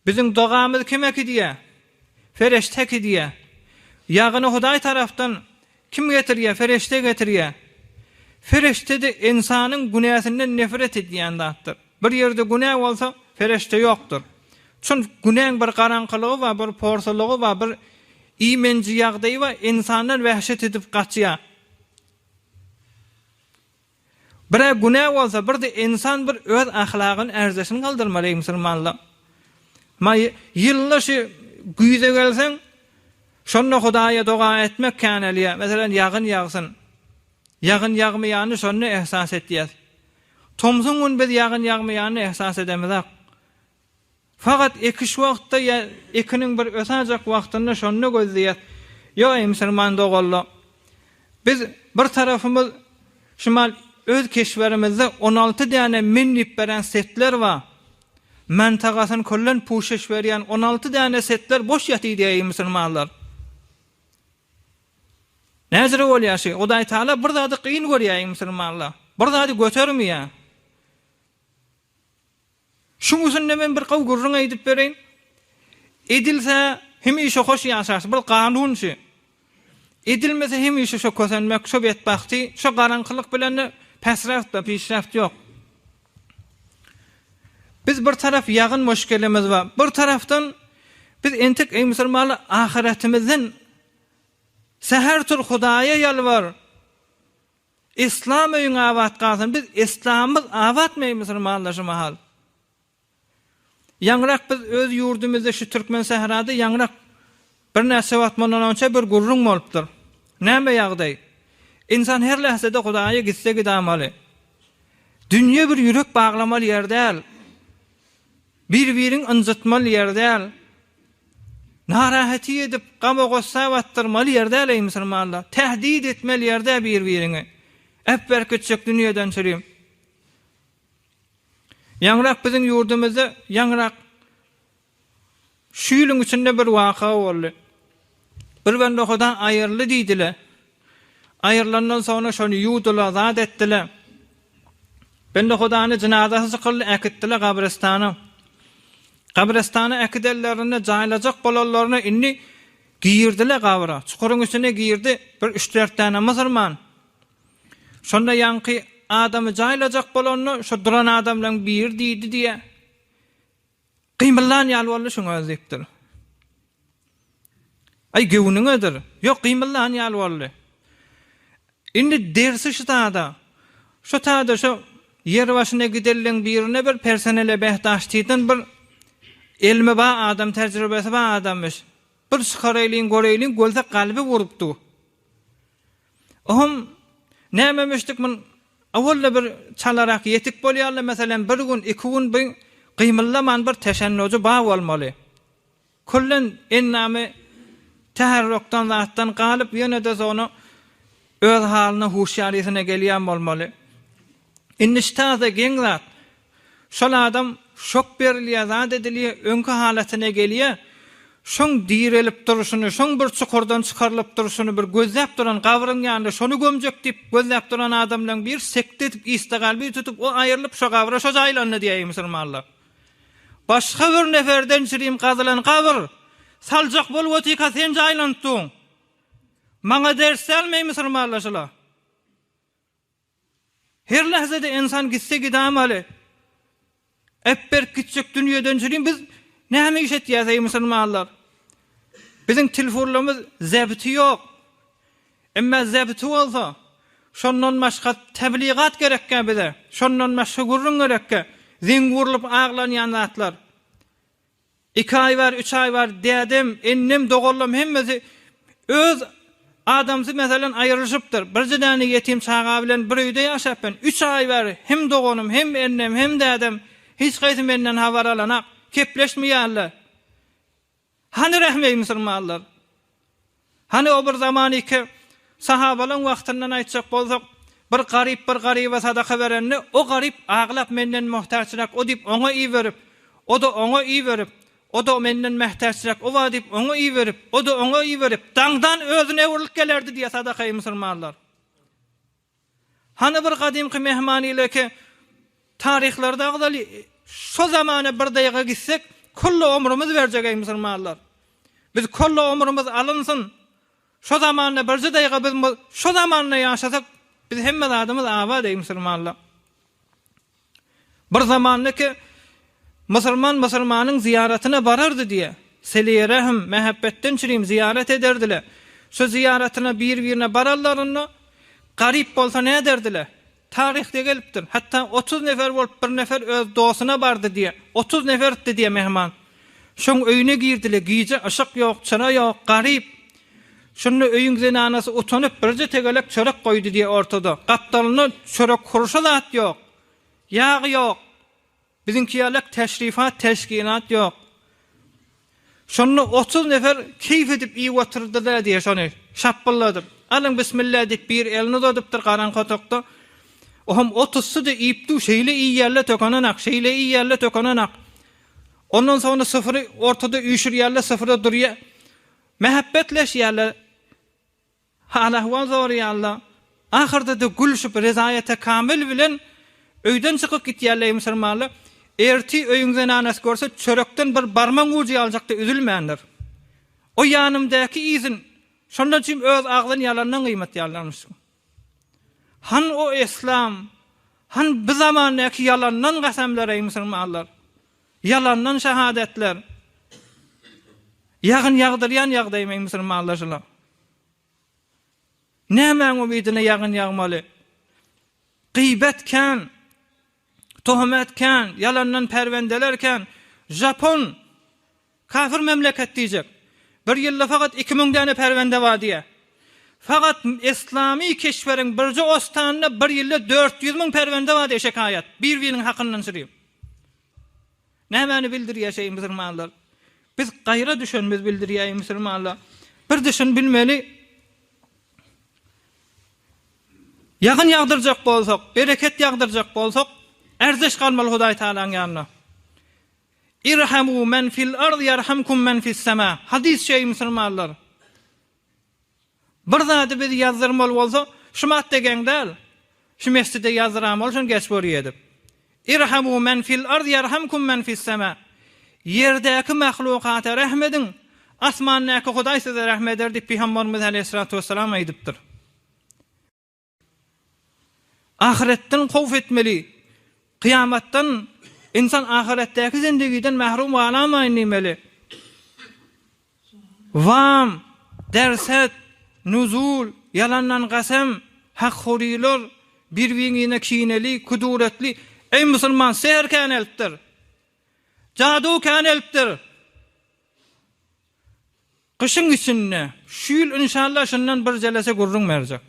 Biziň dogamyzy kim äkidýär? Fereşte äkidýär. Ýagyny Hudaý tarapdan kim getirýär? Fereşte getirýär. Fereşte-de ynsanyň günäsinden nefret edýän zatdyr. Bir ýerde günä bolsa, fereşte ýokdur. Çünki günäň bir garaňkylygy bar, bir porsulygy bar, bir iýmenji ýagdaýy bar, ynsandan wähşet edip gaçýar. Bir-ä günä bolsa, bir-de ynsan bir öz ahlagyny, ärzeşini galdyrmaly eý musulmanlar. Ma ýylda şu güýze gelseň, şonda Hudaýa doga etmek känelýär. Meselem, ýagyn ýagsyn. Ýagyn ýagmaýanyny şonda ehsas etýäs. Tomsuň gün biz ýagyn ýagmaýanyny ehsas edemizok. Fakat ekiş wagtda ýa ekiniň bir ösäjek wagtynda şonda gözleýäs. Ýok eý musulman doganlar. Biz bir tarapymyz şumal öz keşberimizde 16 däne men diýip beren setler bar. Mantagasyny küllen puşeş berýän 16 däne setler boş ýatyr diýýär eý musulmanlar. Näzire bolýar şi? Hudaý Taala bir zady kyn görýär eý musulmanlar. Bir zady götermeýär. Şuň üstünde men bir gowy gürrüň aýdyp bereýin. Edilse hemişe hoş ýaşarsy, bir kanun şu. Edilmese hemişe şo kösenmek, şo betbagty, şo garaňkylyk bilen-de päsräft we pişräft ýok. Biz bir tarap ýagyn muşkelimiz bar. Bir tarapdan biz entek eý musulmanlar ahyretimizden säher tur Hudaýa ýalbar. Islam öýüň abat galsyn biz islamymyz abatmy eý musulmanlar şu mahal. Ýaňrak biz öz ýurdumyzda şu türkmen sährada ýaňrak birnäçe wagt mundan onça bir gürrüň bolupdyr. Näme ýagdaý? Ynsan her lähzede Hudaýa gitse gidamaly. Dünýe bir ýürek baglamaly ýer däl. Bir-birin ynjytmaly ýer däl. Narahaty edip, gama-gussa batdyrmaly ýer däl eý musulmanlar. Tähdit etmeli ýer däl bir-biriňi. Äpberkitjek dünýeden çürim. Ýaňrak biziň ýurdumyzda ýaňrak şu ýylyň içinde bir waka boldy. Bir bende Huda aýyryldy diýdiler. Aýrylandan soňra şony ýuwdular, zat etdiler. Bende Hudany jynazasy çykyldy, äkitdiler gabrystana. Gabrystana äkidenlerinde jaýlajak bolanlaryna indi girdiler gabra. Çukuryň içine girdi bir üç-dört däne musulman. Şonda ýaňky adamy jaýlajak bolanda şo duran adamlaryň biri diýdi diýýär. Gymyldan ýaly boldy şuň özi diýipdir. Aý göwnüňedir. Ýok gymyldan ýaly boldy. Indi dersi şu tada. Şu tada şu ýer başyna gidenleň birine bir personele behdaştiden bir elmi bar adam tejribesi bar adamyş. Bir çykaraýlyň göreýliň görse kalby urupdy. Ohm näme müşdik mun owalda bir çalarak ýetik bolýarla meselem bir gün iki gün bir gymyldaman bir teşennujy bar bolmaly. Küllen endamy täherrukdan zatdan galyp ýene-de soňra öz halyna huşýarysyna gelýän bolmaly. Indi ştaza geň zat. Şol adam şok berilýär, zat edilýär, öňki halatyna gelýär. Şoň direlip durşuny, şoň bir çukurdan çykarylyp durşuny bir gözläp duran gabryň ýanynda şony gömjek diýip gözläp duran adamlaryň biri sekde edip ista-galby tutup o aýrylyp şo gabra şo jaýlandy diýýär musulmanlar. Başga bir neferden çirim gazylan gabyr saljak bolup otyrka sen jaýlanyp duň. Maňa ders dälmi musulmanlar şular? Her lähzede ynsan gitse gidamaly. Äpberk gitjek dünýeden çürim biz näme iş etýäs eý musulmanlar? Biziň tilfurlamyz zebti ýok. Emma zebti bolsa, şondan başga tebligat gerekkä bize, şondan başga gürrüň gerekkä, zeň urlup aglanýan zatlar. Iki aý bar, üç aý bar, dädem, ennem, doganlarym hemmesi öz adamsy meselem aýrylyşypdyr. Birje däne ýetim çaga bilen bir öýde ýaşap ben. Üç aý bäri hem doganym, hem ennem, hem dädem hiç haýsy menden habar alanak, kepleşmeýärler. Hany rähm eý musulmanlar? Hany o bir zamanyky sahabalaň wagtyndan aýtjak bolsak, bir garyp bir garyba sadaka berende, o garyp aglap menden muhtaçrak o diýip oňa iberip, o-da oňa iberip, o-da menden mähtäçräk o bar diýip oňa iberip, o-da oňa iberip, daňdan özüne öwrülip gelerdi diýýär sadakaýy musulmanlar. Hany bir gadymky mehmanileki taryhlarda agzaly, şo zamana bir daýga gitsek, kolla omrumyz berjek eý musulmanlar. Biz kolla omrumyz alynsyn, şo zamanda birje daýga biz şo zamanda ýaşasak, biz hemme zadymyz abat eý musulmanlar. Bir zamanda ki, musulman musulmanyň zyýaratyna barardy diýe. Seleýi rehm, mähebbetden çürim zyýarat ederdiler. Şo zyýaratyna bir-birine bararlarynda, garyp bolsa näderdiler? Taryhda gelipdir. Hatda 30 nefer bolup bir nefer öz dostuna bardy diýe. 30 neferdi diýe mehman. Şoň öýüne girdiler. Gije yşyk ýok, çyra ýok, garyp. Şonda öýüň zenanasy utanyp birje tegelek çörek goýdy diýe ortada. Gapdalynda çörek hurşy zat ýok. Ýag ýok. Biziňki ýalak teşrifat, teşkilat ýok. Şonda 30 nefer keýp edip iýip otyrdy-da diýe şony şapbylladyp. Alyň bismilla diýip bir elini uzadypdyr garaňky otagda. Ohm otuzsy-da iýip dur, şeýle iýýärler tökenenak, şeýle iýýärler tökenenak. Ondan soňra syfyry ortada üýşürýärler, syfyra durýar. Mähebbetleşýärler. Hal-ahwal soraýarlar. Ahyrda-da gülşüp, rezaýete kamil bilen öýden çykyp gitýärler musulmanlar. Ertir öýüň zenanasy görse, çörekden bir barmagyň ujy ýalyjak-da üzülmändir. O ýanymdaky iýsin, şondan üçin öz agzyny ýalandan gyýmatýarlarmyş. Han o eslam, han bi zamandaky ýalandan gasamlar eý musulmanlar. Ýalandan şahadatlar. Ýagyn ýagdyrýan ýagdaý eý musulmanlar şular. Nämäň umydyna ýagyn ýagmaly? Gyýbat kän, tohmet kän, ýalandan perwendeler kän. Žapon kafir memleket diýjek. Bir ýylda fakat 2000 däne perwende bar diýýär. Fakat islami keşweriň birje ostanynda bir ýylda 400 müň perwende bar diýýär şekaýat. Bir-biriniň hakyndan sürýär. Nämäni bildirýär şeý musulmanlar? Biz gaýra düşenimiz bildirýär musulmanlar. Bir düşün bilmeli. Ýagyn ýagdyrjak bolsak, bereket ýagdyrjak bolsak, Ärzeş galmaly Hudaý Tagalaň ýanynda. Irhamu men fil ard ýarhamkum men fis sema. Hadys şeý musulmanlar. Bir zady biz ýazdyrmaly bolsa, şu madda geň däl. Şu mesjide ýazdyramaly şony geç görýä edip. Irhamu men fil ard ýarhamkum men fis sema. Ýerdäki mahlukata rehm ediň, asmandaky Hudaý size rehm eder diýip Pygamberimiz aleýhissalatu wessalam aýdypdyr. Ahyretden howf etmeli. Kyýamatdan ynsan ahyretdäki zindigiden mährum galamaýyn diýmeli. Wam, derset, nuzul, ýalandan kasam, hakhorylar, bir-biriňine kineli, kuduretli. Eý musulman, sehr känelipdir. Jadu känelipdir. Gyşyň içinde, şu ýyl inşallah şundan bir jelese gürrüň berjek.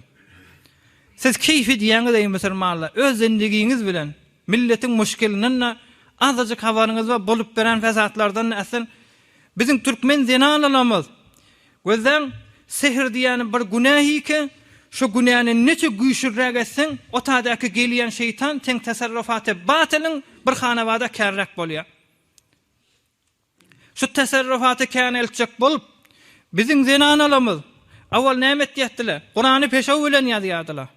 Siz keýp edýäňiz eý musulmanlar, öz zindigiňiz bilen, milletiň muşkilinden-de azajyk habaryňyz bar, bolup beren fesatlardan-da aslen biziň türkmen zenanalarymyz, gözläň, sehr diýýäni bir günähike, şo günäni neçe güýçlüräk etseň, o tadäki gelýän şeýtan seň tasarrufaty batylyň bir hanabada kärräk bolýar. Şu teserrufaty käneltjek bolup, biziň zenanalarymyz owal näme etýärdiler? Kurany peşew bilen ýazýardylar.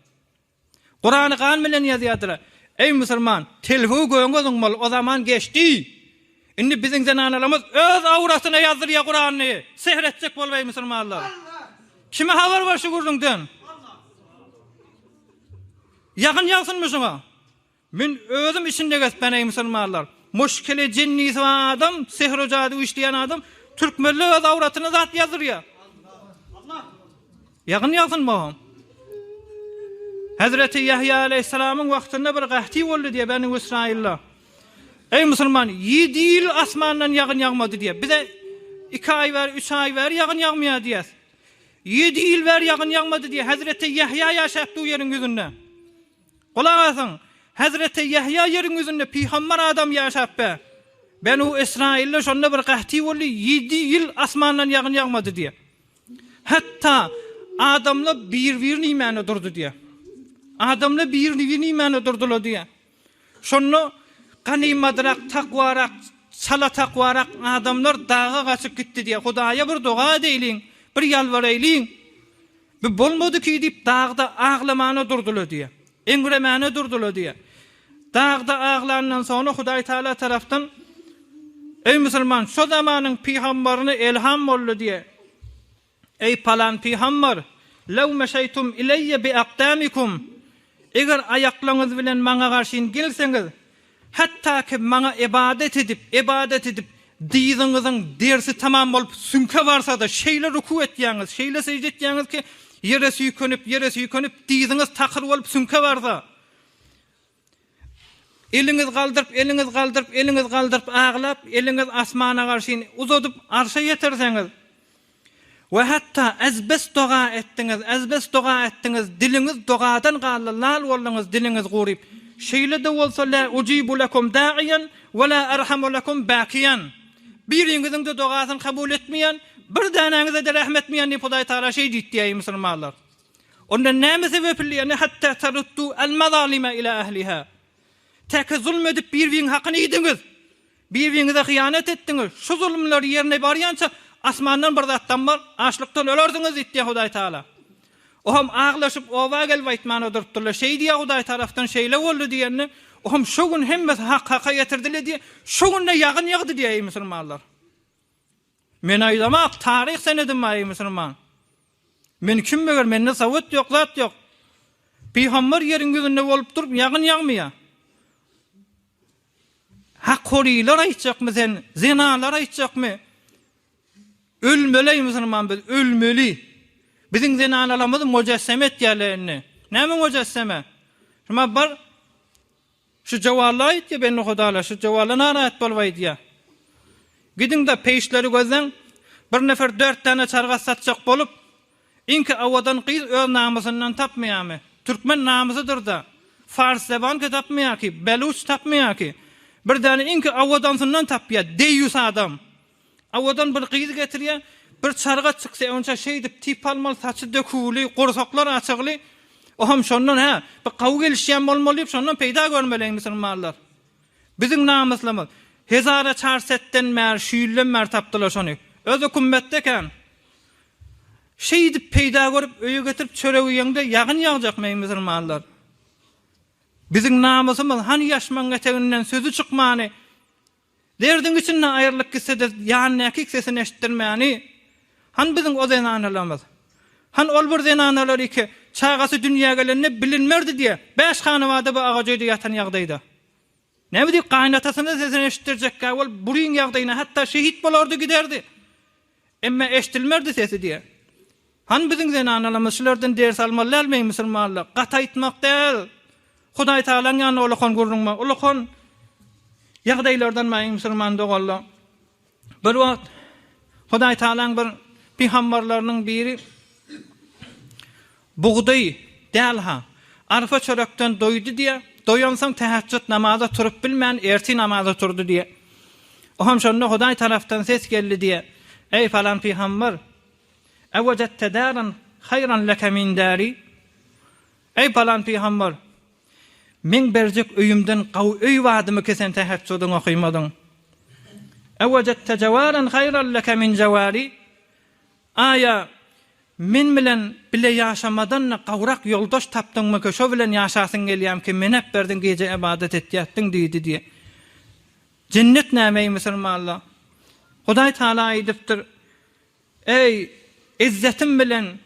Kurany gan bilen ýazýardylar. Eý musulman, telfi göňe zyňmaly, o zaman geçdi. Indi biziň zenanalarymyz öz awratyna ýazdyrýar Kuranyny, sehr etjek bolup eý musulmanlar. Kime habar bar şu gürrüňden? Ýagyn ýagsynmy şuňa? Men özüm içinde gezipmen eý musulmanlar. Muşkili jinnisi bar adam, sihru jady işleýän adam türkmenler öz awratyna zat ýazdyrýar. Ýagyn ýagsyn bu. Hazreti Ýahýa aleýhissalamyň wagtynda bir gahti boldy diýýär Beni Ysraýylda. Eý musulman, ýedi ýyl asmandan ýagyn ýagmady diýýär. Bize iki aý bäri, üç aý bäri ýagyn ýagmaýar diýýäs. Ýedi ýyl bäri ýagyn ýagmady diýýär. Hazreti Ýahýa ýaşapdy bu ýeriň ýüzünde. Gulak asyň! Hezreti Ýahýa ýeriň ýüzünde pygamber adam ýaşap be. Benu Ysraýylda şonda bir gahty boldy, ýedi ýyl asmandan ýagyn ýagmady diýýär. Hatda adamlar bir-birini iýmäne durdy diýýär. Adamlar birini-birini iýmäne durdular diýýär. Şonda ganymadrak, takwarak, çala takwarak adamlar daga gaçyp gitdi diýýär. Hudaýa bir doga edeýliň, bir ýalbaraýlyň. Bu bolmady ki diýip, dagda aglamana durdular diýýär. Eňremäne durdular diýýär. Dagda aglandan soňra Hudaý Taala tarapdan, Eý musulman, şo zamanyň pygambaryna elham boldy diýýär. Eý palan pygambar, lew meşeýtum ileýýe bi akdamikum, eger aýaklaryňyz bilen maňa garşyn gelseňiz, Hatda ki maňa ybadat edip, ybadat edip, dyzyňyzyň derisi tamam bolup süňke barsa-da, şeýle ruku etýäňiz, şeýle sežde etýäňiz ki, ýere süýkenip, ýere süýkenip, dyzyňyz takyr bolup süňke barsa, eliňiz galdyryp, eliňiz galdyryp, eliňiz galdyryp aglap, eliňiz asmana garşyn uzadyp arşa ýetirseňiz, We hatda ezbes doga etdiňiz, ezbes doga etdiňiz, diliňiz dogadan galdy, lal bolduňyz, diliňiz guryp. Şeýle-de bolsa, lä ujibu lekum da'iýen, we lä erhamu lekum bakiýen. Biriňiziň-de dogasyny kabul etmeýän, bir dänäňize-de rähm etmeýän diýip Hudaý Tagala şeý diýdi diýýär, eý musulmanlar. Onda näme sebäpli ýa-ni hatta taruddu al-mazalima ila ahliha. Täki zulm edip bir-biriň hakyny iýdiňiz. Bir-biriňize hyýanat etdiňiz, şu zulumlar ýerine barýança asmandan bir zat damar, açlykdan ölersiňiz diýipdir Hudaý Tagala. Ohm aglaşyp oba gelip aýtmana durupdyrlar. Şeý diýýär Hudaý tarapdan şeýle boldy diýende, ohm şo gün hemmesi hak haka getirdiler diýýär. Şo günde ýagyn ýagdy diýýär eý musulmanlar. Men aýdamak taryh senedim bar eý musulman. Men kim meger mende sowat ýok zat ýok. Pygamber ýeriň ýüzünde bolup durup ýagyn ýagmaýar. Hak horylar aýtjakmy sen, zenalar aýtjakmy? Ölmeli eý musulman biz, ölmeli. Biziň zenanalarymyzy mujesseme etýärler indi. Näme mujesseme? Şuma bar şu jowalla aýtýar bende hudalar, şu jowalla narahat bolup aýdýar. Gidiň-de peýişleri gözläň. Bir nefer dört däne çarga satjak bolup, Iňki owadan gyz öz namysyndan tapmaýarmy? Türkmen namysydyr-da. Fars zebanka tapmaýar ki, beluç tapmaýar ki. Bir däne iňki owadanysyndan tapýar, deýýus adam. Owadan bir gyz getirýär, bir çarga çyksa onça şeýdip tip almaly, saçy döküwli, gursaklar açygly. Ohem şondan hä, bir gawy gelişýän bolmaly diýip şondan peýda görmeli eý musulmanlar. Biziň namyslymyz. Hezara çarsetden bäri, şu ýyldan bäri tapdylar şony. Özi kümmetde eken. Şeýdip peýda görüp öýe getirip çörek iýeňde ýagyn ýagjak meý musulmanlar. Biziň namysymyz hany ýaşmagyň eteginden sözi çykmany, derdiň içinde aýrylyp gitse-de ýanyndaky sesini eşitdirmäni, hany biziň o zenanalarymyz? Hany ol bir zenanalar iki çagasy dünýä gelende bilinmerdi diýe, bäş hanabada bu agaç öýde ýatan ýagdaýda. Näme diýip gaýynatasyna sesini eşitdirjekkä ol buryň ýagdaýyna hatda şehit bolardy giderdi. Emma eşdilmerdi sesi diýe. Hany biziň zenanalarymyz şulardan ders almaly dälmi eý musulmanlar? Gaty aýtmak däl. Hudaý Tagalaň ýanynda ulakan gürrüň bar. Ulakan ýagdaýlardan bar eý musulman doganlar. Bir wagt Hudaý Tagalaň bir pygambarlarynyň biri Bugdaý däl-ha, arpa çörekden doýdy diýýär. Doýansoň täheçjüt namaza turup bilmän, ertir namaza turdy diýýär. Ohem şonda Hudaý tarapdan ses geldi diýýär, Eý, falan pygamber, Ewejette däran haýran leke min däri? Eý, palan pygamber, meň berjek öýümden gawy öý bardymy ki sen täheçjüdiňi okymadyň? Ewejette jewaran haýran leke min jewari? Aýa, men bilen bile ýaşamadan-da gawrak ýoldaş tapdyňmyka, şo bilen ýaşasyň gelýämki, menep berdiň gije ybadat etýätdiň diýdi diýe. Jennet näme eý musulmanlar? Hudaý Taala aýdypdyr, Eý, izzetim bilen,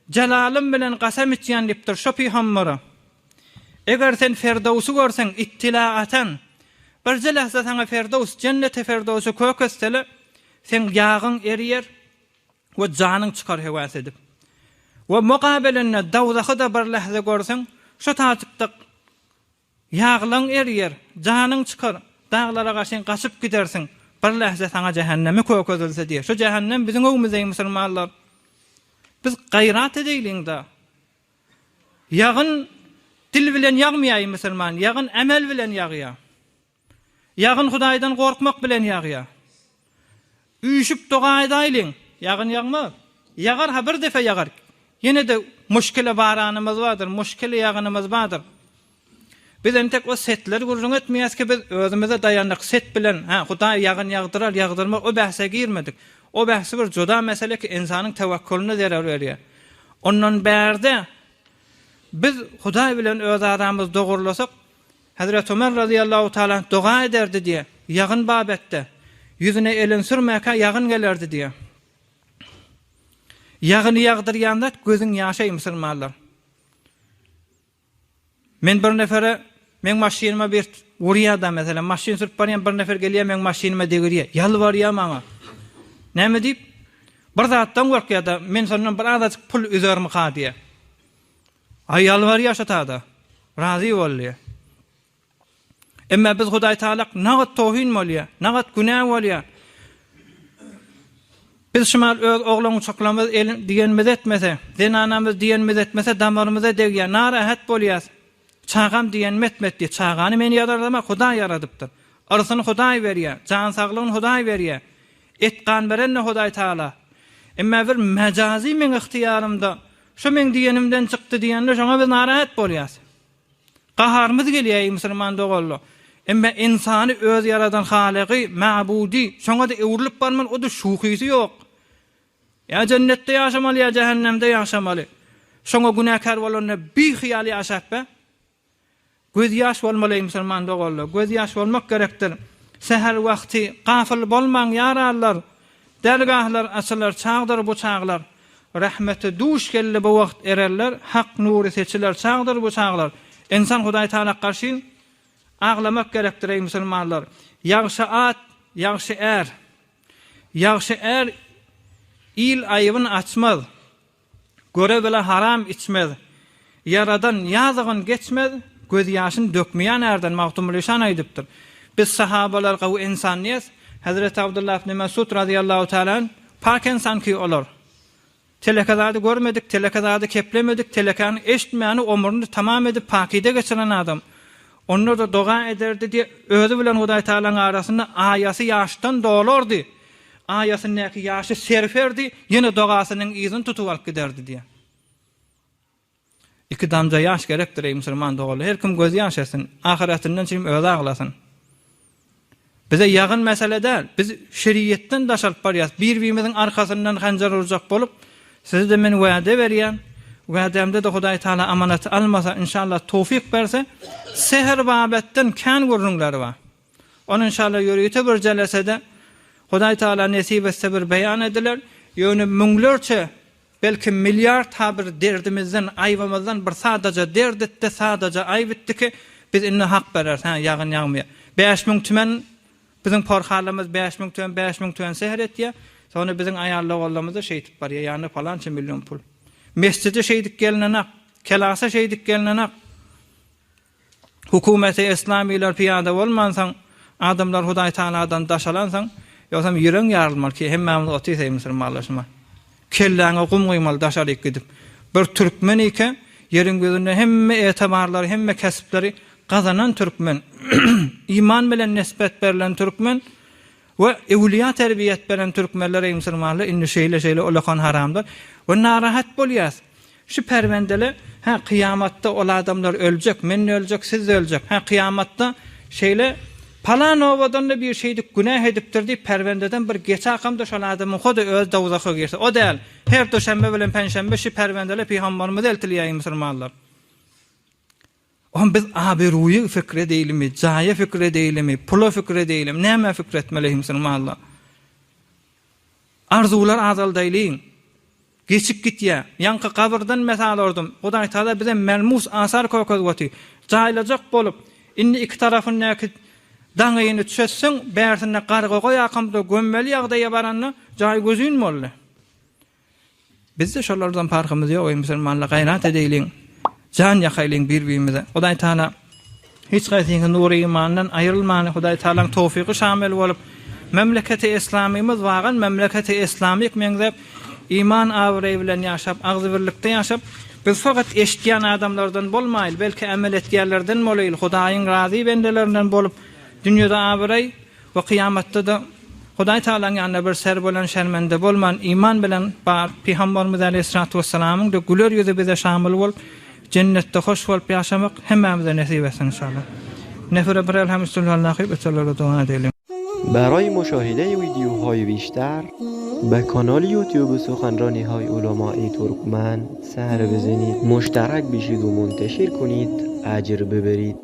jelalym bilen kasam içýän diýipdir şo pygambere. Eger sen Ferdowsy görseň, ittilaatan, birje lähze saňa Ferdows, jenneti Ferdowsy kök etsele, Seň ýagyň eriýer we janyň çykar höwes edip. We mukabelinde dowzahy-da bir lähze görseň, şo taýjykda ýaglaň eriýer, janyň çykar, daglara gaşyn gaçyp gidersiň, bir lähze saňa jähennemi kökezilse diýer. Şo jähennem biziň öňümizde eý musulmanlar. Biz gaýrat edeýliň-da. Ýagyn dil bilen ýagmaýar eý musulman, ýagyn emel bilen ýagýar. Ýagyn Hudaýdan gorkmak bilen ýagýar. Üýşüp doga edaýlyň, ýagyn ýagmaz. Ýagar ha bir depe ýagar. Ýene-de muşkile baranymyz bardyr, muşkile ýagynymyz bardyr. Biz entek o setleri gürrüň etmeýäs ki biz özümize daýandyk set bilen, hä, Hudaý ýagyn ýagdyrar, ýagdyrmaz o bähse girmedik. O bähsi bir juda mesele ki ynsanyň tewekkuluna zerer berýär. Ondan bärde biz Hudaý bilen öz aramyzy dogurlasak, Hezreti Ömer razyýallahu taala anh doga ederdi diýýär, ýagyn babetde, ýüzüne elini sürmäkä ýagyn gelerdi diýýär. Ýagyny ýagdyrýan zat gözüň ýaşy eý musulmanlar. Men bir nefere meň maşynyma bir urýar-da meselem, maşyn sürüp barýan bir nefer gelýär meň maşynyma degirýär, ýalbarýar maňa. Näme diýip? Bir zatdan gorkýar-da, men şondan bir azajyk pul üzermika diýýär. Aý ýalbarýar şo tada. Razy bol diýýär. Emma biz Hudaý Tagalak nagat tohin bolýar, nagat günä bolýar. Biz şumal öz oglan-uçaklarymyz elin diýenimizi etmese, zenanamyz diýenimizi etmese damarymyza degýär, narahat bolýas. Çagam diýenimi etmedi diýýär. Çagany men ýaradamak Hudaý ýaradypdyr. Yrsyny Hudaý berýär, jan saglygyny Hudaý berýär. Et-gan beren-de Hudaý Tagala. Emma bir mejazy meň ygtyýarymda, Şu meň diýenimden çykdy diýende şoňa biz narahat bolýas. Gaharymyz gelýär eý musulman doganlar. Emma ynsany öz ýaradan Halygy, Mabudy, şoňa-da öwrülip barmaly, o-da şuhysy ýok. Ýa jennetde ýaşamaly ýa jähennemde ýaşamaly. Şoňa günäkär bolanda bihyýal ýaşap be. Göz ýaş bolmaly eý musulman doganlar, göz ýaş bolmak gerekdir. Säher wagty gafyl bolmaň ýaranlar, dergahlar açylar çagdyr bu çaglar. Rahmete duş geldi bu wagt ererler, hak nury seçiler çagdyr bu çaglar. Ynsan Hudaý Tagala garşyn aglamak gerekdir eý musulmanlar. Ýagşy at, ýagşy är. Ýagşy är il aýybyn açmaz. Göre bile haram içmez. Ýaradan ýazygyn geçmez, gözýaşyn dökmeýän ärden Magtymguly şan aýdypdyr. Biz sahabalar gawy ynsan diýes, Hezreti Abdullah ibn Mesud razyýallahu taala anh, pak ynsan ki olar. Teleke zady görmedik, teleke zady keplemedik, telekäni eşitmäni omrüni tamam edip pakyda geçiren adam. Onda-da doga ederdi diýe, özi bilen Hudaý Tagalaň arasynda aýasy ýaşdan dolardy. Aýasyndaky ýaşy serperdi, ýene dogasynyň yzyny tutup alyp giderdi diýýär. Iki damja ýaş gerekdir eý musulman doganlar. Her kim gözýaş etsin. Ahyretinden çynym özi aglasyn. Bize ýagyn mesele däl. Biz şeriýetden daş alyp barýas. Bir-birimiziň arkasyndan hanjar urjak bolup, size-de men wade berýän, wädämde-de Hudaý Taala amanaty almasa, inşallah towfyk berse, sehr babatdan kän gürrüňler bar. Ony inşallah ýörite bir jelesede Hudaý Taala nesip etse bir beýan ediler. Ýöne müňlerçe Belki milliard ha bir derdimizden, aýbymyzdan bir sadaja dert etdi, sadaja aýyp etdi ki, biz indi hak bereris, hä, ýagyn ýagmaýar. 5000 tümen biziň porhalymyz 5000 tümen, 5000 tümen sehr etýär. Soňra biziň aýal-ogullarymyz-da şeýdip barýar, ýany palança million pul. Mesjide şeýdip gelnenak, kelasa şeýdip gelnenak. Hukumeti eslamylar pyýada bolmansoň, adamlar Hudaý Tagaladan daş alansoň, ýogsam ýüregiň ýarylmaly ki, hemmämiz otyrys eý musulmanlar şuma. Kelläňe gum guýmaly daşaryk gidip. Bir türkmen ike, ýeriň ýüzünde hemme etibarlary, hemme kesipleri gazanan türkmen, iman bilen nisbet berlen türkmen we öwlüýä terbiýet beren türkmenler eý musulmanlar indi şeýle şeýle ulakan haramlar we narahat bolýas. Şu perwendele, hä, kyýamatda ol adamlar öljek, men-de öljek, siz-de öljek. Hä, kyýamatda şeýle palan obadan-da bir şeýdip günäh edipdir diýip, perwendeden bir geçi akamda şol adamyň hody özi dowzaha girse. O däl. Her duşenbe bilen penşenbe şu perwendele pygambarymyz eltilýär, eý musulmanlar. Oňa biz aberuýy fikr edeýlimi, jaýa fikr edeýlimi, pula fikr edeýlimi, nämä fikr etmeli, eý musulmanlar? Arzuwlar azaldaýlyň. Geçip gitýä. Ýaňky gabyrdan mesal ordum. Hudaý Tagala bize melmus asar kökezip otyr. Jaýlajak bolup, indi iki tarapyndaky daňyny çözseň, bärsinde garga goýakamda gömmeli ýagdaýa baranda jaý gözün boldy. Bizde şolardan parhymyz ýok eý musulmanlar gaýrat edeýliň jan ýakaýlyň bir birimize Hudaý Taala hiç gaýsyňyzy nury imandan aýrylmany Hudaý Taalaň towfygy şamil bolup memleketi eslamymyz wagan memleketi eslamyk meňzäp iman abraýy bilen ýaşap agzybirlikde ýaşap biz fakat eşitýän adamlardan bolmaýyl belki emel etýänlerden bolaýyl Hudaýyň razy bendelerinden bolup dünýede abraý We kyýamatda-da Hudaý Tagalaň ýanynda bir ser bolan şermende bolman, iman bilen bar Pygamberimiz aleýhissalatu wessalamyň-da güler ýüzi bize şamyl bolup, jennetde hoş bolup ýaşamak hemmämize nesip etsin inşallah. Nefere bir elhamüstüllallah diýip ötenlere doga edeliň. برای مشاهده ویدیوهای بیشتر به کانال یوتیوب سخنرانی های علمای ترکمن سر بزنید مشترک بشید و منتشر کنید اجر ببرید.